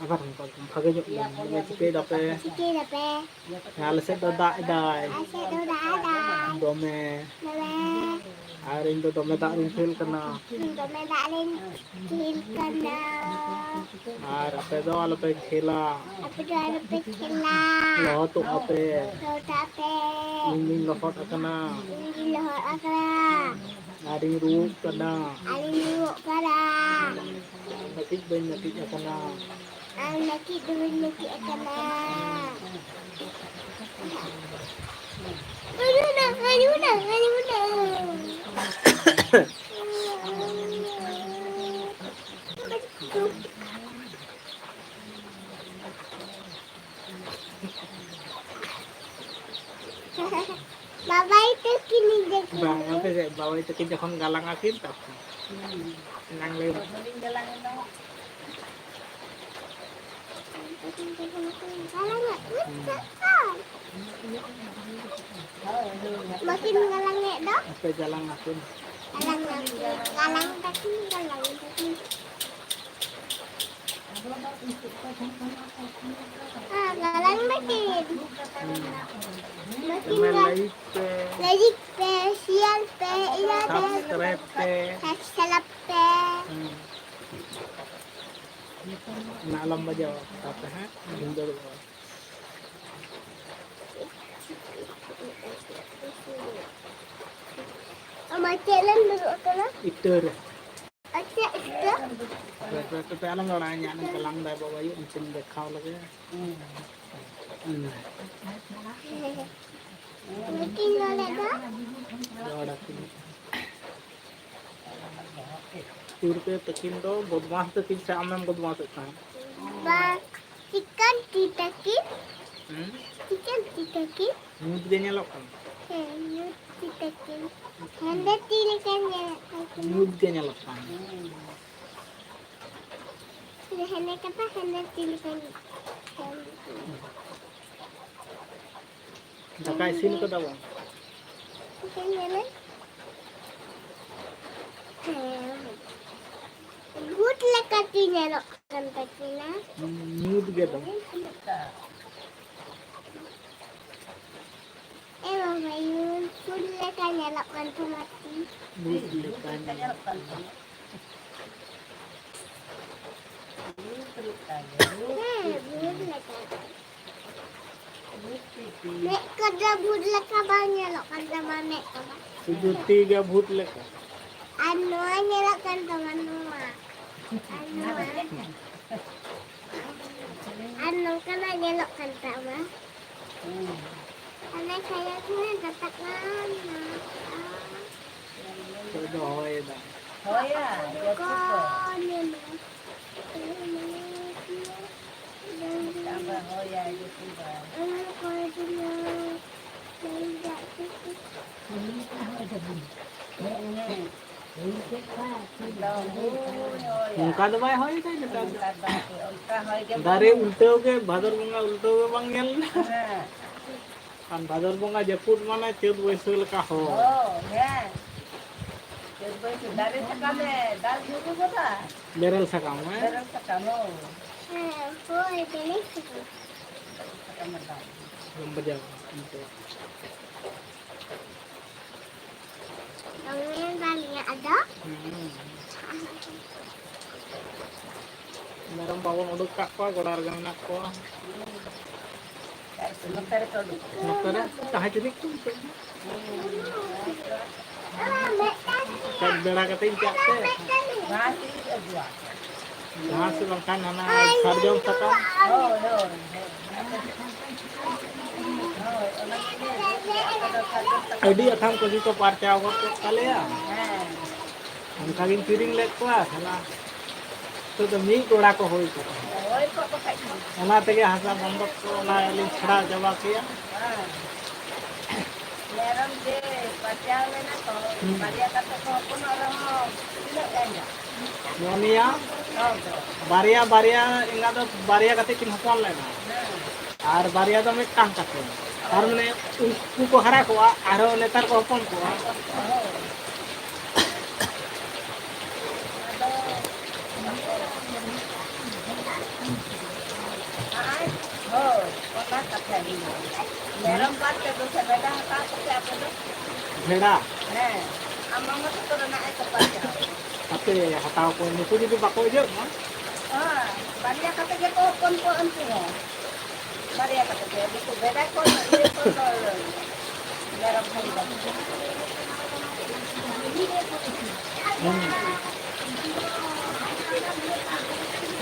ᱟᱵᱟᱨ ᱚᱱᱠᱟ ᱵᱷᱟᱜᱮ ᱧᱚᱜ ᱢᱮ᱾ ᱢᱮ, ᱪᱤᱠᱟᱹᱭ ᱫᱟᱯᱮ? ᱪᱤᱠᱟᱹᱭ ᱫᱟᱯᱮ? ᱟᱞᱮ ᱥᱮᱫ ᱫᱚ ᱫᱟᱜ ᱮᱫᱟᱭ᱾ ᱟᱞᱮ ᱥᱮᱫ ᱫᱚ ᱫᱟᱜ ᱮᱫᱟᱭ᱾ ᱫᱚᱢᱮ᱾ ᱫᱚᱢᱮ᱾ ᱟᱨ ᱤᱧ ᱫᱚ ᱫᱚᱢᱮ ᱫᱟᱜ ᱨᱤᱧ ᱠᱷᱮᱞ ᱠᱟᱱᱟ᱾ ᱤᱧ ᱫᱚᱢᱮ ᱫᱟᱜ ᱨᱤᱧ ᱠᱷᱮᱞ ᱠᱟᱱᱟ᱾ ᱟᱨ ᱟᱯᱮ ᱫᱚ ᱟᱞᱚᱯᱮ ᱠᱷᱮᱞᱟ᱾ ᱟᱯᱮ ᱫᱚ ᱟᱞᱚᱯᱮ ᱠᱷᱮᱞᱟ᱾ ᱞᱚᱦᱚᱫᱚᱜ ᱟᱯᱮ᱾ ᱞᱚᱦᱚᱫᱚᱜ ᱟᱯᱮ᱾ ᱤᱧ ᱫᱩᱧ ᱞᱚᱦᱚᱫ ᱟᱠᱟᱱᱟ᱾ ᱤᱧ ᱫᱩᱧ ᱞᱚᱦᱚᱫ ᱟᱠᱟᱱᱟ᱾ ᱟᱨᱤᱧ ᱨᱩᱣᱟᱹᱜ ᱠᱟᱱᱟ᱾ ᱟᱨᱤᱧ ᱨᱩᱣᱟᱹᱜ ᱠᱟᱱᱟ᱾ ᱱᱟᱹᱠᱤᱡ ᱵᱟᱹᱧ ᱱᱟᱹᱠᱤᱡ ᱟᱠᱟᱱᱟ᱾ ᱟᱨ ᱱᱟᱹᱠᱤᱡ ᱫᱚ ᱵᱟᱹᱧ ᱱᱟᱹᱠᱤᱡ ᱟᱠᱟᱱᱟ᱾ ᱦᱟᱹᱡᱩᱜ ᱢᱮ, ᱦᱟᱹᱡᱩᱜ ᱢᱮ, ᱦᱟᱹᱡᱩᱜ ᱢᱮ᱾ ᱵᱟᱵᱟᱭ ᱛᱟᱹᱠᱤᱱ ᱤᱧ ᱫᱚ ᱵᱟᱝ, ᱟᱯᱮ ᱥᱮᱫ ᱵᱟᱵᱟᱭ ᱛᱟᱹᱠᱤᱱ ᱡᱚᱠᱷᱚᱱ ᱜᱟᱞᱟᱝ ᱟᱹᱠᱤᱱ ᱛᱚᱠᱷᱚᱱ᱾ ᱮᱱᱟᱝ ᱞᱟᱹᱭ ᱢᱮ᱾ ᱜᱟᱞᱟᱝ ᱟᱹᱠᱤᱱ ᱛᱚᱠᱷᱚᱱ᱾ ᱵᱟᱹᱠᱤᱱ ᱜᱟᱞᱟᱝ ᱮᱫ ᱫᱚ? ᱟᱯᱮ ᱜᱟᱞᱟᱝ ᱟᱹᱠᱤᱱ᱾ ᱜᱟᱞᱟᱝ ᱟᱹᱠᱤᱱ, ᱜᱟᱞᱟᱝ ᱛᱟᱹᱠᱤᱱ, ᱜᱟᱞᱟᱝ ᱛᱟᱹᱠᱤᱱ᱾ ᱦᱮᱸ, ᱜᱟᱞᱟᱝ ᱫᱟᱹᱠᱤᱱ᱾ ᱵᱟᱹᱠᱤᱱ ᱫᱚ ᱞᱟᱹᱭᱤᱠ ᱯᱮ, ᱞᱟᱹᱭᱤᱠ ᱯᱮ, ᱥᱮᱭᱟᱨ ᱯᱮ, ᱤᱱᱟᱹ ᱯᱮ, subscribe ᱯᱮ᱾ Subscribe ᱯᱮ᱾ ᱦᱩᱸ᱾ ᱚᱱᱟ ᱟᱞᱚᱢ ᱵᱟᱡᱟᱣᱟ, ᱛᱟᱯᱚᱨᱮ ᱦᱟᱸᱜ ᱵᱷᱤᱸᱫᱟᱹᱲᱚᱜᱼᱟ᱾ ᱟᱢᱟᱜ ᱪᱮᱫ ᱞᱮᱢ ᱫᱩᱲᱩᱵ ᱟᱠᱟᱱᱟ? ᱤᱴᱟᱹ ᱨᱮ᱾ ᱟᱪᱪᱷᱟ, ᱤᱴᱟᱹ᱾ ᱯᱮ, ᱯᱮ, ᱯᱮ, ᱯᱮ, ᱟᱞᱚᱢ ᱨᱚᱲᱟ, ᱤᱧᱟᱹᱜ ᱱᱚᱝᱠᱟ ᱞᱟᱝ ᱫᱟᱭ ᱵᱟᱵᱟ ᱟᱭᱩ, ᱩᱱᱠᱤᱱ ᱫᱮᱠᱷᱟᱣ ᱞᱮᱜᱮ᱾ ᱦᱩᱸ᱾ ᱱᱩᱠᱤᱱ ᱱᱚᱰᱮ ᱫᱚ? ᱨᱚᱲ ᱟᱹᱠᱤᱱ᱾ ᱛᱤᱨᱯᱮ ᱛᱟᱹᱠᱤᱱ ᱫᱚ ᱵᱚᱫᱢᱟᱥ ᱛᱟᱹᱠᱤᱱ ᱥᱮ ᱟᱢᱮᱢ ᱵᱚᱫᱢᱟᱥᱮᱫ ᱛᱟᱦᱮᱸᱫ? ᱵᱟ, ᱪᱤᱠᱟᱹᱱ ᱛᱤ ᱛᱟᱹᱠᱤᱱ᱾ ᱦᱩᱸ? ᱪᱤᱠᱟᱹᱱ ᱛᱤ ᱛᱟᱹᱠᱤᱱ᱾ ᱧᱩᱛ ᱜᱮ ᱧᱮᱞᱚᱜ ᱠᱟᱱᱟ᱾ ᱦᱮᱸ, ᱧᱩᱛ ᱛᱤ ᱛᱟᱹᱠᱤᱱ᱾ ᱦᱮᱸᱫᱮ ᱛᱤ ᱞᱮᱠᱟ ᱧᱮᱞᱚᱜ ᱠᱟᱱᱟ᱾ ᱧᱩᱛ ᱜᱮ ᱧᱮᱞᱚᱜ ᱠᱟᱱᱟ᱾ ᱦᱮᱸᱫᱮ ᱠᱟᱛᱷᱟ, ᱦᱮᱸᱫᱮ ᱛᱤ ᱞᱮᱠᱟᱧ ᱫᱟᱠᱟ ᱤᱥᱤᱱ ᱠᱟᱫᱟ ᱵᱚᱱ᱾ ᱤᱥᱤᱱ ᱧᱮᱞᱟᱹᱧ᱾ ᱦᱮᱸ᱾ ᱵᱷᱩᱛ ᱞᱮᱠᱟ ᱠᱤ ᱧᱮᱞᱚᱜ ᱠᱟᱱ ᱛᱟᱹᱠᱤᱱᱟ? ᱧᱩᱛ ᱜᱮ ᱫᱚ᱾ ᱮ ᱵᱟᱵᱟ, ᱤᱧ ᱵᱷᱩᱛ ᱞᱮᱠᱟ ᱧᱮᱞᱚᱜ ᱠᱟᱱ ᱛᱟᱢᱟ ᱛᱤ᱾ ᱵᱷᱩᱛ ᱞᱮᱠᱟ ᱧᱮᱞᱚᱜ ᱠᱟᱱ ᱛᱟᱢᱟ᱾ ᱦᱮᱸ, ᱵᱷᱩᱛ ᱞᱮᱠᱟ᱾ ᱢᱮᱫ ᱠᱚᱫᱚ ᱵᱷᱩᱛ ᱞᱮᱠᱟ ᱵᱟᱝ ᱧᱮᱞᱚᱜ ᱠᱟᱱ ᱛᱟᱢᱟ, ᱢᱮᱫ ᱠᱚᱫᱚ᱾ ᱥᱩᱫᱷᱩ ᱛᱤ ᱜᱮ ᱵᱷᱩᱛ ᱞᱮᱠᱟ᱾ ᱟᱨ ᱱᱚᱣᱟ ᱧᱮᱞᱚᱜ ᱠᱟᱱ ᱛᱟᱢᱟ, ᱱᱚᱣᱟ᱾ ᱟᱨ ᱱᱚᱣᱟ᱾ ᱟᱨ ᱱᱚᱝᱠᱟᱱᱟᱜ ᱧᱮᱞᱚᱜ ᱠᱟᱱ ᱛᱟᱢᱟ᱾ ᱦᱟᱱᱮ ᱠᱷᱟᱭᱟ ᱠᱚᱨᱮ ᱜᱟᱛᱟᱜ ᱠᱟᱱᱟ᱾ ᱱᱤᱛᱚᱜ ᱫᱚ ᱦᱚᱭᱮᱫᱟ᱾ ᱦᱚᱭᱟ, ᱡᱟᱹᱯᱩᱫ ᱫᱚ᱾ ᱠᱚ ᱧᱮᱞᱟ᱾ ᱪᱟᱸᱫᱟ ᱦᱚᱭᱟᱭ, ᱡᱟᱹᱯᱩᱫᱟᱭ᱾ ᱚᱱᱟ ᱠᱚᱨᱮ ᱫᱚ ᱧᱮᱞ ᱫᱟᱜ ᱠᱚ᱾ ᱦᱮᱸ᱾ ᱚᱱᱠᱟ ᱫᱚ ᱵᱟᱭ ᱦᱚᱭ ᱫᱟᱭ ᱱᱮᱛᱟᱨ ᱫᱚ᱾ ᱚᱱᱠᱟ ᱫᱚ ᱵᱟᱭ ᱦᱚᱭ, ᱚᱱᱠᱟ ᱦᱚᱭ ᱜᱮ ᱫᱟᱨᱮ ᱵᱟᱹᱱᱩᱜ᱾ ᱩᱞᱴᱟᱹᱣ ᱜᱮ, ᱵᱷᱟᱫᱚᱨ ᱵᱚᱸᱜᱟ ᱩᱞᱴᱟᱹᱣ ᱜᱮ ᱵᱟᱝ ᱧᱮᱞ ᱞᱮᱱᱟ᱾ ᱦᱮᱸ᱾ ᱠᱷᱟᱱ ᱵᱷᱟᱫᱚᱨ ᱵᱚᱸᱜᱟ ᱡᱟᱹᱯᱩᱫ ᱢᱟᱱᱮ ᱪᱟᱹᱛ ᱵᱟᱹᱭᱥᱟᱹᱠᱷ ᱞᱮᱠᱟ ᱦᱚᱭ᱾ ᱦᱳᱭ, ᱦᱮᱸ᱾ ᱪᱟᱹᱛ ᱵᱟᱹᱭᱥᱟᱹᱠᱷ ᱫᱟᱨᱮ ᱥᱟᱠᱟᱢᱮ ᱫᱟᱞ ᱧᱩᱨᱩ ᱜᱚᱫᱟ᱾ ᱵᱮᱨᱮᱞ ᱥᱟᱠᱟᱢ, ᱦᱮᱸ? ᱵᱮᱨᱮᱞ ᱥᱟᱠᱟᱢ, ᱦᱳᱭ᱾ ᱦᱮᱸ, ᱦᱳᱭ, ᱵᱮᱨᱮᱞ ᱥᱟᱠᱟᱢ᱾ ᱵᱮᱨᱮᱞ ᱥᱟᱠᱟᱢᱮ ᱫᱟᱞ᱾ ᱵᱟᱡᱟᱣ ᱮᱱᱟ᱾ ᱫᱚᱢᱮ ᱫᱟᱞᱮ ᱟᱫᱚ᱾ ᱦᱩᱸ᱾ ᱢᱮᱨᱚᱢ ᱵᱟᱵᱚᱱ ᱩᱰᱩᱠ ᱠᱟᱜ ᱠᱚᱣᱟ, ᱜᱚᱲᱟ ᱨᱮᱜᱮ ᱢᱮᱱᱟᱜ ᱠᱚᱣᱟ᱾ ᱱᱚᱛᱮ ᱨᱮ ᱛᱟᱦᱮᱸ ᱪᱚᱱᱤᱡ ᱠᱚ ᱱᱤᱛᱚᱜ ᱫᱚ᱾ ᱪᱟᱥ ᱵᱮᱲᱟ ᱠᱟᱛᱮ ᱤᱧ ᱪᱟᱜ ᱛᱮ᱾ ᱜᱷᱟᱥ ᱵᱟᱝᱠᱷᱟᱱ ᱦᱟᱱᱟ ᱥᱟᱨᱡᱚᱢ ᱥᱟᱠᱟᱢ᱾ ᱦᱳᱭ, ᱦᱳᱭ, ᱦᱳᱭ᱾ ᱟᱹᱰᱤ ᱟᱛᱷᱟᱢ ᱠᱚ ᱡᱚᱛᱚ ᱯᱟᱨᱪᱟᱣ ᱜᱚᱫ ᱠᱚᱜ ᱛᱟᱞᱮᱭᱟ᱾ ᱦᱮᱸ᱾ ᱚᱱᱠᱟ ᱜᱤᱧ ᱠᱤᱨᱤᱧ ᱞᱮᱫ ᱠᱚᱣᱟ, ᱥᱟᱞᱟ᱾ ᱱᱤᱛᱚᱜ ᱫᱚ ᱢᱤᱫ ᱜᱚᱲᱟ ᱠᱚ ᱦᱩᱭ ᱠᱚᱜᱼᱟ᱾ ᱦᱳᱭ ᱠᱚᱜ ᱵᱟᱠᱷᱟᱡ ᱫᱚ᱾ ᱚᱱᱟ ᱛᱮᱜᱮ ᱦᱟᱥᱟ ᱵᱚᱱᱫᱚᱠ ᱠᱚ, ᱚᱱᱟ ᱞᱤᱧ ᱪᱷᱟᱲᱟᱣ ᱪᱟᱵᱟ ᱠᱮᱭᱟ᱾ ᱦᱮᱸ᱾ ᱚᱱᱟ ᱢᱮᱨᱚᱢ ᱡᱮ ᱵᱟᱨᱭᱟ ᱞᱮᱱᱟ ᱠᱚ, ᱦᱩᱸ᱾ ᱵᱟᱨᱭᱟ ᱠᱟᱛᱮ ᱠᱚ ᱦᱚᱯᱚᱱᱚᱜ ᱨᱮᱦᱚᱸ ᱛᱤᱱᱟᱹᱜ ᱜᱟᱱ ᱜᱟᱱ? ᱱᱚᱣᱟ ᱱᱤᱭᱟᱹ ᱦᱚᱸ ᱫᱚ᱾ ᱵᱟᱨᱭᱟ, ᱵᱟᱨᱭᱟ ᱮᱸᱜᱟ ᱫᱚ ᱵᱟᱨᱭᱟ ᱠᱟᱛᱮ ᱠᱤᱱ ᱦᱚᱯᱚᱱ ᱞᱮᱱᱟ᱾ ᱦᱮᱸ᱾ ᱟᱨ ᱵᱟᱨᱭᱟ ᱫᱚ ᱢᱤᱫᱴᱟᱝ ᱠᱟᱛᱮ᱾ ᱟᱨ ᱢᱟᱱᱮ ᱩᱱᱠᱩ ᱠᱚ ᱦᱟᱨᱟ ᱠᱚᱜᱼᱟ, ᱟᱨᱦᱚᱸ ᱱᱮᱛᱟᱨ ᱠᱚ ᱦᱚᱯᱚᱱ ᱠᱚᱣᱟ᱾ ᱦᱳᱭ᱾ ᱟᱫᱚ ᱟᱨ, ᱦᱳᱭ, ᱚᱱᱟ ᱠᱟᱛᱷᱟ ᱜᱮ᱾ ᱢᱮᱨᱚᱢ ᱵᱟᱫ ᱛᱮᱫᱚ ᱥᱮ ᱵᱷᱮᱰᱟ ᱦᱟᱛᱟᱣ ᱠᱚᱯᱮ ᱟᱯᱮ ᱫᱚ? ᱵᱷᱮᱰᱟ? ᱦᱮᱸ, ᱟᱢ ᱢᱟᱢᱟ ᱛᱟᱠᱚ ᱨᱮᱱᱟᱜ ᱮ ᱛᱚᱯᱟ ᱠᱮᱫᱟ᱾ ᱦᱟᱯᱮ, ᱦᱟᱛᱟᱣ ᱠᱚ, ᱱᱩᱠᱩ ᱡᱩᱫᱤ ᱵᱟᱠᱚ ᱤᱭᱟᱹᱜ ᱢᱟ᱾ ᱦᱮᱸ, ᱵᱟᱨᱭᱟ ᱠᱟᱛᱮ ᱜᱮᱠᱚ ᱦᱚᱯᱚᱱ ᱠᱚᱣᱟ ᱩᱱᱠᱩ ᱦᱚᱸ᱾ ᱵᱟᱨᱭᱟ ᱠᱟᱛᱮ ᱜᱮ, ᱱᱩᱠᱩ ᱵᱷᱮᱰᱟ ᱠᱚ, ᱤᱭᱟᱹ ᱠᱚ ᱫᱚ, ᱢᱮᱨᱚᱢ ᱠᱚ ᱫᱚ᱾ ᱦᱩᱸ᱾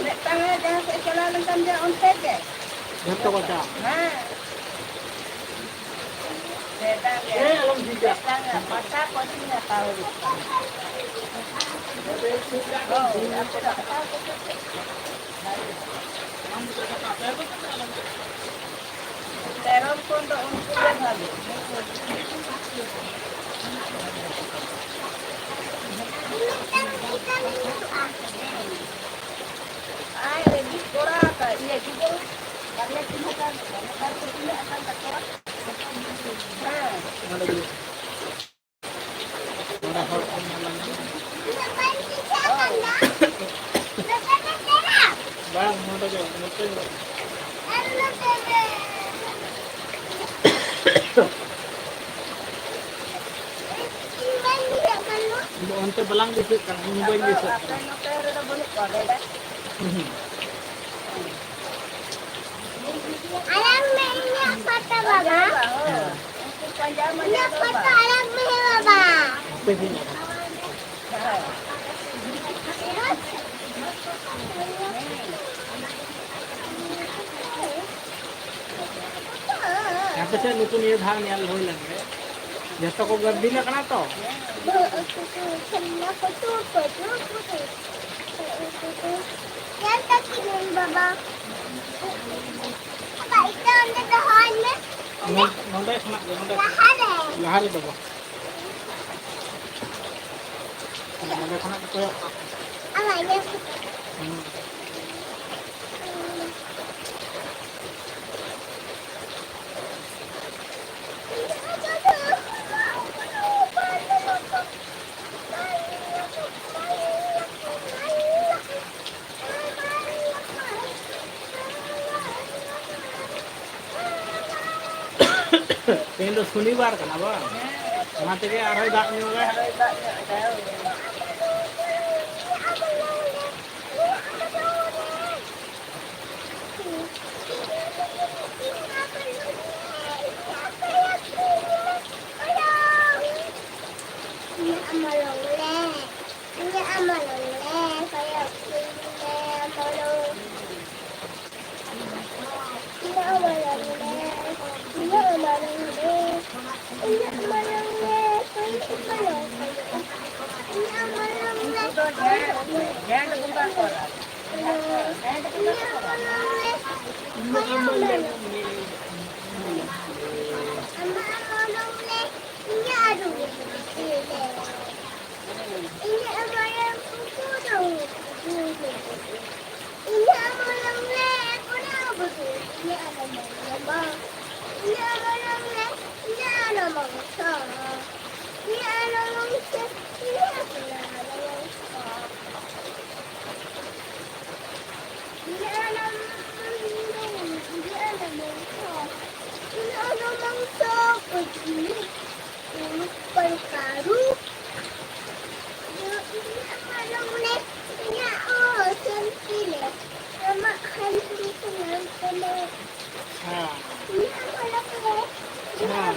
ᱢᱤᱫᱴᱟᱝ ᱮ ᱡᱟᱦᱟᱸ ᱥᱮᱫ ᱪᱟᱞᱟᱣ ᱞᱮᱱᱠᱷᱟᱱ ᱜᱮ ᱚᱱᱛᱮ ᱜᱮ᱾ ᱡᱷᱚᱛᱚ ᱠᱚ ᱪᱟᱞᱟᱜ᱾ ᱦᱮᱸ᱾ ᱢᱤᱫᱴᱟᱝ ᱜᱮ, ᱢᱤᱫᱴᱟᱝ ᱜᱮ, ᱯᱟᱴᱟ ᱯᱟᱹᱴᱤ ᱦᱟᱛᱟᱣ ᱦᱩᱭᱩᱜ ᱠᱟᱱᱟ᱾ ᱦᱳᱭ, ᱟᱯᱮ ᱫᱚ ᱦᱟᱛᱟᱣ ᱠᱚᱯᱮ ᱥᱮ? ᱢᱮᱨᱚᱢ ᱠᱷᱚᱱ ᱫᱚ ᱩᱱᱠᱩ ᱜᱮ ᱵᱷᱟᱜᱮ᱾ ᱟᱨ ᱢᱤᱫ ᱠᱚᱲᱟ ᱟᱠᱟᱫ, ᱤᱭᱟᱹ, ᱜᱤᱫᱽᱨᱟᱹ, ᱵᱟᱨᱭᱟ ᱠᱤᱱ ᱦᱟᱛᱟᱣ ᱠᱮᱫᱟ᱾ ᱱᱮᱛᱟᱨ ᱠᱚ ᱛᱤᱱᱟᱹᱜ ᱟᱠᱟᱱ ᱛᱟᱠᱚᱣᱟ? ᱦᱮᱸ᱾ ᱱᱚᱰᱮ ᱜᱮ᱾ ᱱᱚᱰᱮ ᱦᱚᱲ ᱠᱚ ᱧᱮᱞ ᱧᱟᱢ᱾ ᱵᱟᱝ, ᱱᱚᱰᱮ ᱜᱮ, ᱱᱚᱛᱮ ᱜᱮ᱾ ᱤᱧ ᱫᱚ ᱚᱱᱛᱮ ᱵᱟᱞᱟᱝ ᱫᱤᱥᱟᱹᱜ ᱠᱟᱱᱟ, ᱤᱧ ᱵᱟᱹᱧ ᱫᱤᱥᱟᱹᱜ ᱠᱟᱱᱟ᱾ ᱟᱯᱮ ᱱᱚᱛᱮ ᱨᱮᱫᱚ ᱵᱟᱹᱱᱩᱜ ᱠᱚᱣᱟ ᱵᱮᱰᱟ? ᱦᱩᱸ᱾ ᱟᱞᱟᱝ ᱢᱮ ᱤᱧᱟᱹᱜ ᱯᱟᱛᱟ ᱵᱟᱵᱟ᱾ ᱦᱮᱸ᱾ ᱤᱧᱟᱹᱜ ᱯᱟᱛᱟ ᱟᱞᱟᱝ ᱢᱮ ᱵᱟᱵᱟ᱾ ᱦᱟᱯᱮ ᱜᱤᱧ ᱟᱲᱟᱜ᱾ ᱟᱯᱮ ᱥᱮᱫ ᱱᱩᱠᱩ ᱱᱤᱭᱟᱹ ᱫᱷᱟᱣ ᱧᱮᱞ ᱦᱩᱭ ᱞᱮᱱ ᱜᱮ᱾ ᱡᱚᱛᱚ ᱠᱚ ᱜᱟᱹᱫᱤᱞ ᱟᱠᱟᱱᱟ ᱛᱚ᱾ ᱧᱮᱞ ᱛᱟᱹᱠᱤᱱᱟᱹᱧ ᱵᱟᱵᱟ᱾ ᱵᱟᱵᱟ, ᱤᱧ ᱫᱚ ᱚᱸᱰᱮ ᱫᱚᱦᱚᱧ ᱢᱮ᱾ ᱱᱚ-, ᱱᱚᱰᱮ ᱠᱷᱚᱱᱟᱜ ᱜᱮ, ᱱᱚᱰᱮ ᱠᱷᱚᱱᱟᱜ᱾ ᱞᱟᱦᱟ ᱨᱮ ᱫᱚ ᱵᱟᱝ᱾ ᱱᱚᱰᱮ ᱠᱷᱚᱱᱟᱜ ᱜᱮ ᱠᱚᱭᱚᱜ ᱠᱟᱜ ᱢᱮ᱾ ᱦᱩᱸ᱾ ᱛᱮᱦᱮᱧ ᱫᱚ ᱥᱚᱱᱤᱵᱟᱨ ᱠᱟᱱᱟ ᱵᱟᱝ? ᱚᱱᱟ ᱛᱮᱜᱮ ᱟᱨᱦᱚᱸᱭ ᱫᱟᱜ ᱧᱚᱜᱟᱭ᱾ ᱦᱮᱸ᱾ ᱦᱮᱸ᱾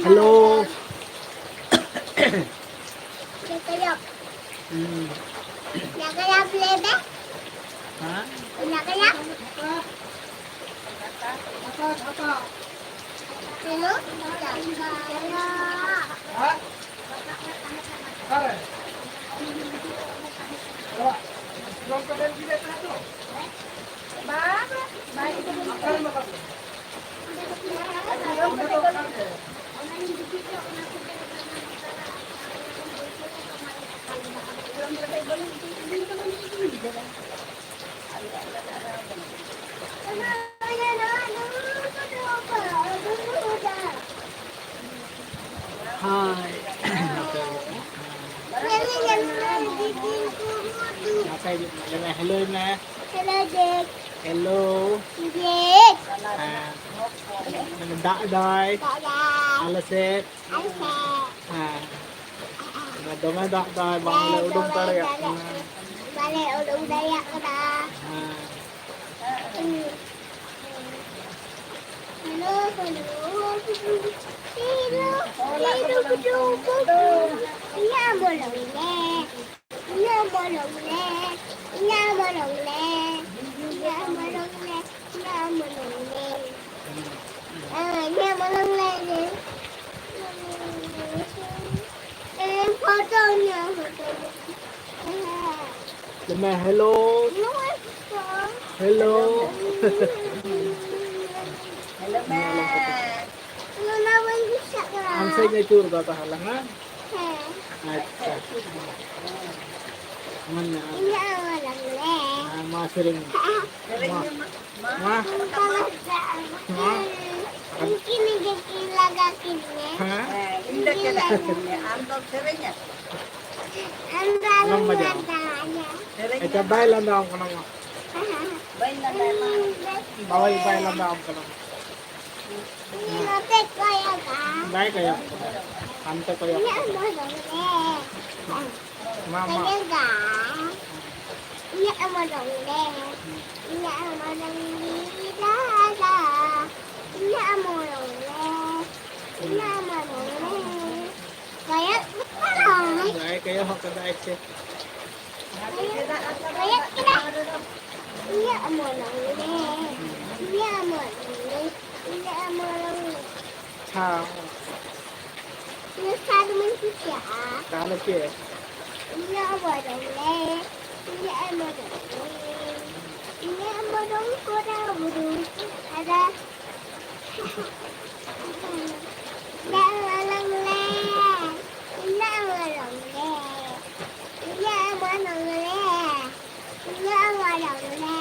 Hello. ᱡᱟᱠᱟᱭᱟᱯ᱾ ᱦᱩᱸ᱾ ᱡᱟᱠᱟᱭᱟᱯ ᱞᱟᱹᱭ ᱢᱮ᱾ ᱦᱮᱸ? ᱡᱟᱠᱟᱭᱟᱯ᱾ ᱦᱮᱞᱳ? ᱡᱟᱠᱟᱭᱟᱯ᱾ ᱦᱳᱭ᱾ ᱱᱟᱯᱟᱭ ᱜᱮ᱾ ᱱᱟᱯᱟᱭ ᱜᱮ᱾ ᱞᱟᱹᱭ ᱢᱮ, ᱦᱮᱞᱳᱭ ᱢᱮ᱾ ᱦᱮᱞᱳ, ᱡᱮᱴ᱾ ᱦᱮᱞᱳ᱾ ᱡᱮᱴ᱾ ᱦᱮᱸ᱾ ᱫᱟᱜ ᱫᱟᱭ᱾ ᱫᱟᱜ ᱫᱟᱭ᱾ ᱟᱞᱮ ᱥᱮᱫ᱾ ᱟᱞᱮ ᱥᱮᱫ᱾ ᱦᱮᱸ᱾ ᱫᱚᱢᱮ ᱫᱟᱜ ᱫᱟᱭ, ᱵᱟᱝᱞᱮ ᱦᱮᱸ, ᱩᱰᱩᱠ ᱫᱚᱢᱮ ᱫᱟᱲᱮᱭᱟᱜ ᱫᱟᱜ ᱠᱟᱱᱟ᱾ ᱵᱟᱞᱮ ᱩᱰᱩᱠ ᱫᱟᱲᱮᱭᱟᱜ ᱠᱟᱱᱟ᱾ ᱦᱮᱸ᱾ ᱦᱮᱞᱳ, ᱦᱮᱞᱳ, ᱦᱮᱞᱳ, ᱦᱮᱞᱳ, ᱤᱧᱟᱜ ᱢᱚᱞᱚᱝ ᱞᱮ, ᱤᱧᱟᱜ ᱢᱚᱞᱚᱝ ᱞᱮ, ᱤᱧᱟᱜ ᱢᱚᱞᱚᱝ ᱞᱮ, ᱤᱧᱟᱜ ᱢᱚᱞᱚᱝ ᱞᱮ, ᱤᱧᱟᱜ ᱢᱚᱞᱚᱝ ᱞᱮ, ᱤᱧᱟᱜ ᱢᱚᱞᱚᱝ ᱞᱮ, ᱤᱧᱟᱜ ᱯᱷᱳᱴᱳ, ᱤᱧᱟᱜ ᱯᱷᱳᱴᱳ᱾ ᱞᱟᱹᱭ ᱢᱮ, ᱦᱮᱞᱳ᱾ ᱦᱮᱞᱳ᱾ ᱦᱮᱞᱳ ᱢᱮ᱾ ᱟᱢ ᱥᱮᱫ ᱜᱮ ᱟᱹᱪᱩᱨ ᱫᱟ ᱛᱟᱦᱚᱞᱮ, ᱦᱮᱸ? ᱦᱮᱸ᱾ ᱟᱪᱪᱷᱟ᱾ ᱢᱟᱱᱮ, ᱤᱧᱟᱜ ᱢᱟ ᱞᱟᱜᱽᱲᱮ᱾ ᱦᱮᱸ, ᱢᱟ ᱥᱮᱨᱮᱧ ᱢᱮ᱾ ᱥᱮᱨᱮᱧ ᱢᱟ᱾ ᱢᱮ ᱢᱟ᱾ ᱢᱟ᱾ ᱢᱟ᱾ ᱩᱱᱠᱤᱱ ᱜᱮᱠᱤᱱ ᱞᱟᱜᱟ ᱠᱤᱱᱟ᱾ ᱦᱮᱸ᱾ ᱦᱮᱸ, ᱤᱧ ᱫᱚ ᱪᱮᱫᱟᱜ ᱤᱧ ᱞᱟᱹᱭᱟ? ᱟᱢ ᱫᱚᱢ ᱥᱮᱨᱮᱧᱟ? ᱟᱢ ᱫᱚ ᱟᱞᱚᱢ ᱟᱞᱚᱢ ᱵᱟᱡᱟᱣᱟ᱾ ᱵᱟᱡᱟᱣᱟ᱾ ᱟᱪᱪᱷᱟ, ᱵᱟᱭ ᱞᱟᱸᱫᱟᱣᱟᱢ ᱠᱟᱱᱟ ᱢᱟ᱾ ᱵᱟᱹᱧ ᱞᱟᱸᱫᱟᱭᱟ ᱢᱟ᱾ ᱵᱟᱵᱟᱭ ᱵᱟᱭ ᱞᱟᱸᱫᱟᱣᱟᱢ ᱠᱟᱱᱟ ᱢᱟ᱾ ᱱᱚᱛᱮ ᱠᱚᱭᱚᱜᱟ᱾ ᱵᱟᱭ ᱠᱚᱭᱚᱜ ᱠᱟᱱᱟ᱾ ᱦᱟᱱᱛᱮ ᱠᱚᱭᱚᱜ ᱤᱧᱟᱹᱜ ᱠᱟᱱᱟ᱾ ᱢᱚᱞᱚᱝ ᱨᱮ᱾ ᱢᱟ, ᱢᱟ᱾ ᱠᱚᱭᱚᱜᱟ᱾ ᱤᱧᱟᱹᱜ ᱢᱚᱞᱚᱝ ᱨᱮ᱾ ᱤᱧᱟᱹᱜ ᱢᱚᱞᱚᱝ ᱨᱮ ᱨᱟᱡᱟ᱾ ᱤᱧᱟᱹᱜ ᱢᱚᱞᱚᱝ ᱨᱮ᱾ ᱤᱧᱟᱹᱜ ᱢᱚᱞᱚᱝ ᱨᱮ᱾ ᱠᱚᱭᱚᱜ ᱠᱟᱱᱟᱭ᱾ ᱵᱟᱭ ᱠᱚᱭᱚᱜ ᱠᱟᱫᱟ ᱟᱡ ᱛᱮ᱾ ᱠᱚᱭᱚᱜ ᱠᱟᱱᱟ᱾ ᱤᱧᱟᱹᱜ ᱢᱚᱞᱚᱝ ᱨᱮ, ᱤᱧᱟᱹᱜ ᱢᱚᱞᱚᱝ ᱨᱮ, ᱤᱧᱟᱹᱜ ᱢᱚᱞᱚᱝ ᱨᱮ᱾ ᱦᱮᱸ᱾ ᱤᱧᱟᱹᱜ ᱥᱟᱫ ᱢᱟᱹᱧ ᱠᱩᱥᱤᱭᱟᱜᱼᱟ᱾ ᱛᱟᱦᱞᱮ ᱪᱮᱫ? ᱤᱧᱟᱹᱜ ᱢᱚᱞᱚᱝ ᱨᱮ, ᱤᱧᱟᱹᱜ ᱢᱚᱞᱚᱝ ᱨᱮ, ᱤᱧᱟᱹᱜ ᱢᱚᱞᱚᱝ ᱠᱚᱨᱮ ᱵᱩᱨᱩ ᱟᱨ ᱤᱧᱟᱹᱜ ᱢᱚᱞᱚᱝ ᱨᱮ, ᱤᱧᱟᱹᱜ ᱢᱚᱞᱚᱝ ᱨᱮ, ᱤᱧᱟᱹᱜ ᱢᱚᱞᱚᱝ ᱨᱮ, ᱤᱧᱟᱹᱜ ᱢᱚᱞᱚᱝ ᱨᱮ,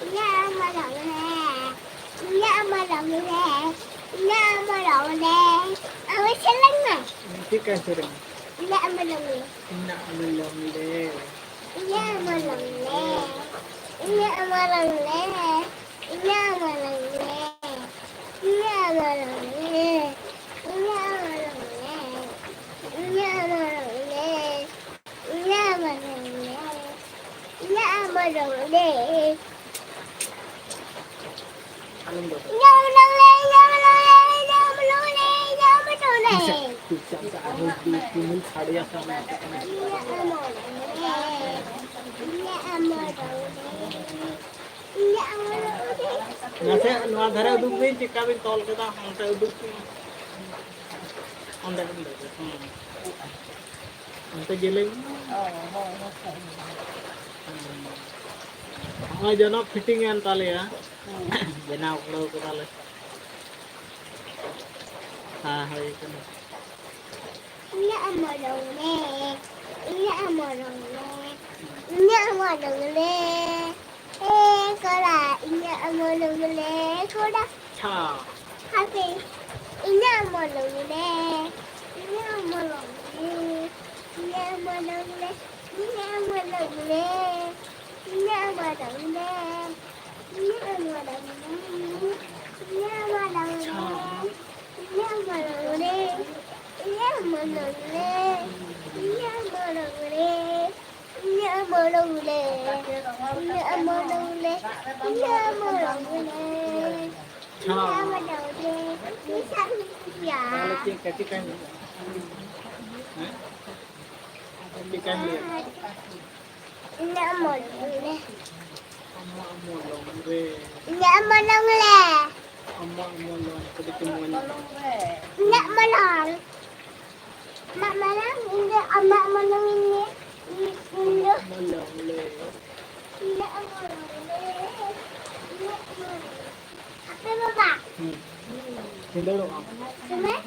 ᱤᱧᱟᱹᱜ ᱢᱚᱞᱚᱝ ᱨᱮ, ᱤᱧᱟᱹᱜ ᱢᱚᱞᱚᱝ ᱨᱮ, ᱤᱧᱟᱹᱜ ᱢᱚᱞᱚᱝ ᱨᱮ, ᱟᱢ ᱥᱮᱨᱮᱧ ᱢᱮ᱾ ᱪᱮᱫ ᱠᱟᱭ ᱥᱮᱨᱮᱧ? ᱤᱧᱟᱹᱜ ᱢᱚᱞᱚᱝ ᱨᱮ᱾ ᱤᱧᱟᱹᱜ ᱢᱚᱞᱚᱝ ᱨᱮ᱾ ᱤᱧᱟᱹᱜ ᱢᱚᱞᱚᱝ ᱨᱮ, ᱤᱧᱟᱹᱜ ᱢᱚᱞᱚᱝ ᱨᱮ, ᱤᱧᱟᱹᱜ ᱢᱚᱞᱚᱝ ᱨᱮ, ᱤᱧᱟᱹᱜ ᱢᱚᱞᱚᱝ ᱨᱮ, ᱤᱧᱟᱹᱜ ᱢᱚᱞᱚᱝ ᱨᱮ, ᱤᱧᱟᱹᱜ ᱢᱚᱞᱚᱝ ᱨᱮ, ᱤᱧᱟᱹᱜ ᱢᱚᱞᱚᱝ ᱨᱮ, ᱤᱧᱟᱹᱜ ᱢᱚᱞᱚᱝ ᱨᱮ᱾ ᱟᱞᱚᱢ ᱫᱚᱦᱚ᱾ ᱤᱧᱟᱹᱜ ᱢᱚᱞᱚᱝ ᱨᱮ, ᱤᱧᱟᱹᱜ ᱢᱚᱞᱚᱝ ᱨᱮ, ᱤᱧᱟᱹᱜ ᱢᱚᱞᱚᱝ ᱨᱮ, ᱤᱧᱟᱹᱜ ᱢᱚᱞᱚᱝ ᱨᱮ᱾ ᱪᱩᱯᱪᱟᱯ ᱥᱮ ᱟᱨᱦᱚᱸ ᱫᱩ ᱛᱤᱱ ᱫᱤᱱ ᱥᱟᱰᱮᱭᱟ ᱥᱮ ᱚᱱᱟ ᱠᱟᱛᱷᱟ᱾ ᱤᱧᱟᱹᱜ ᱢᱚᱞᱚᱝ ᱨᱮ, ᱤᱧᱟᱹᱜ ᱢᱚᱞᱚᱝ ᱨᱮ, ᱤᱧᱟᱹᱜ ᱢᱚᱞᱚᱝ ᱨᱮ᱾ ᱱᱟᱥᱮ ᱱᱚᱣᱟ ᱫᱷᱟᱨᱮ ᱩᱫᱩᱜ ᱵᱤᱱ, ᱪᱮᱫᱠᱟ ᱵᱤᱱ ᱛᱚᱞ ᱠᱮᱫᱟ, ᱚᱱᱛᱮ ᱩᱫᱩᱜ ᱵᱤᱱ᱾ ᱚᱸᱰᱮ, ᱚᱸᱰᱮ, ᱦᱩᱸ᱾ ᱚᱱᱛᱮ ᱡᱮᱞᱮᱧ᱾ ᱚ, ᱦᱳᱭ, ᱦᱳᱭ, ᱦᱳᱭ᱾ ᱦᱩᱸ᱾ ᱱᱚᱜᱼᱚᱭ ᱡᱮᱱᱚ fitting ᱮᱱ ᱛᱟᱞᱮᱭᱟ᱾ ᱦᱩᱸ᱾ ᱵᱮᱱᱟᱣ ᱠᱩᱲᱟᱹᱣ ᱠᱮᱫᱟᱞᱮ᱾ ᱦᱮᱸ, ᱦᱩᱭ ᱠᱟᱱᱟ᱾ ᱤᱧᱟᱹᱜ ᱢᱚᱞᱚᱝ ᱨᱮ, ᱤᱧᱟᱹᱜ ᱢᱚᱞᱚᱝ ᱨᱮ, ᱤᱧᱟᱹᱜ ᱢᱚᱞᱚᱝ ᱨᱮ, ᱮ ᱠᱚᱲᱟ, ᱤᱧᱟᱹᱜ ᱢᱚᱞᱚᱝ ᱨᱮ ᱠᱚᱲᱟ᱾ ᱦᱟᱯᱮ, ᱤᱧᱟᱹᱜ ᱢᱚᱞᱚᱝ ᱨᱮ, ᱤᱧᱟᱹᱜ ᱢᱚᱞᱚᱝ ᱨᱮ, ᱤᱧᱟᱹᱜ ᱢᱚᱞᱚᱝ ᱨᱮ, ᱛᱟᱦᱚᱞᱮ ᱪᱮᱫ ᱠᱟᱹᱴᱤᱡ ᱠᱟᱹᱧ ᱦᱮᱸ? ᱪᱮᱫ ᱠᱟᱹᱧ ᱞᱟᱹᱭᱟ? ᱤᱧᱟᱹᱜ ᱢᱚᱞᱚᱝ ᱨᱮ᱾ ᱟᱢᱟᱜ ᱢᱚᱞᱚᱝ ᱨᱮ᱾ ᱤᱧᱟᱹᱜ ᱢᱚᱞᱚᱝ ᱨᱮ᱾ ᱟᱢᱟᱜ ᱢᱚᱞᱚᱝ ᱨᱮ᱾ ᱤᱧᱟᱹᱜ ᱢᱚᱞᱚᱝ᱾ ᱟᱢᱟᱜ ᱢᱚᱞᱚᱝ, ᱤᱧ ᱫᱚ ᱟᱢᱟᱜ ᱢᱚᱞᱚᱝ ᱤᱧ ᱧᱩᱭᱟ᱾ ᱤᱧ ᱫᱚ ᱢᱚᱞᱚᱝ ᱨᱮ᱾ ᱤᱧᱟᱹᱜ ᱢᱚᱞᱚᱝ ᱨᱮ᱾ ᱤᱧᱟᱹᱜ ᱢᱚᱞᱚᱝ ᱨᱮ᱾ ᱟᱯᱮ ᱵᱟᱵᱟ᱾ ᱦᱩᱸ᱾ ᱠᱷᱮᱞᱳᱰᱚᱜ ᱟᱢ᱾ ᱥᱩᱢᱟᱹᱭ᱾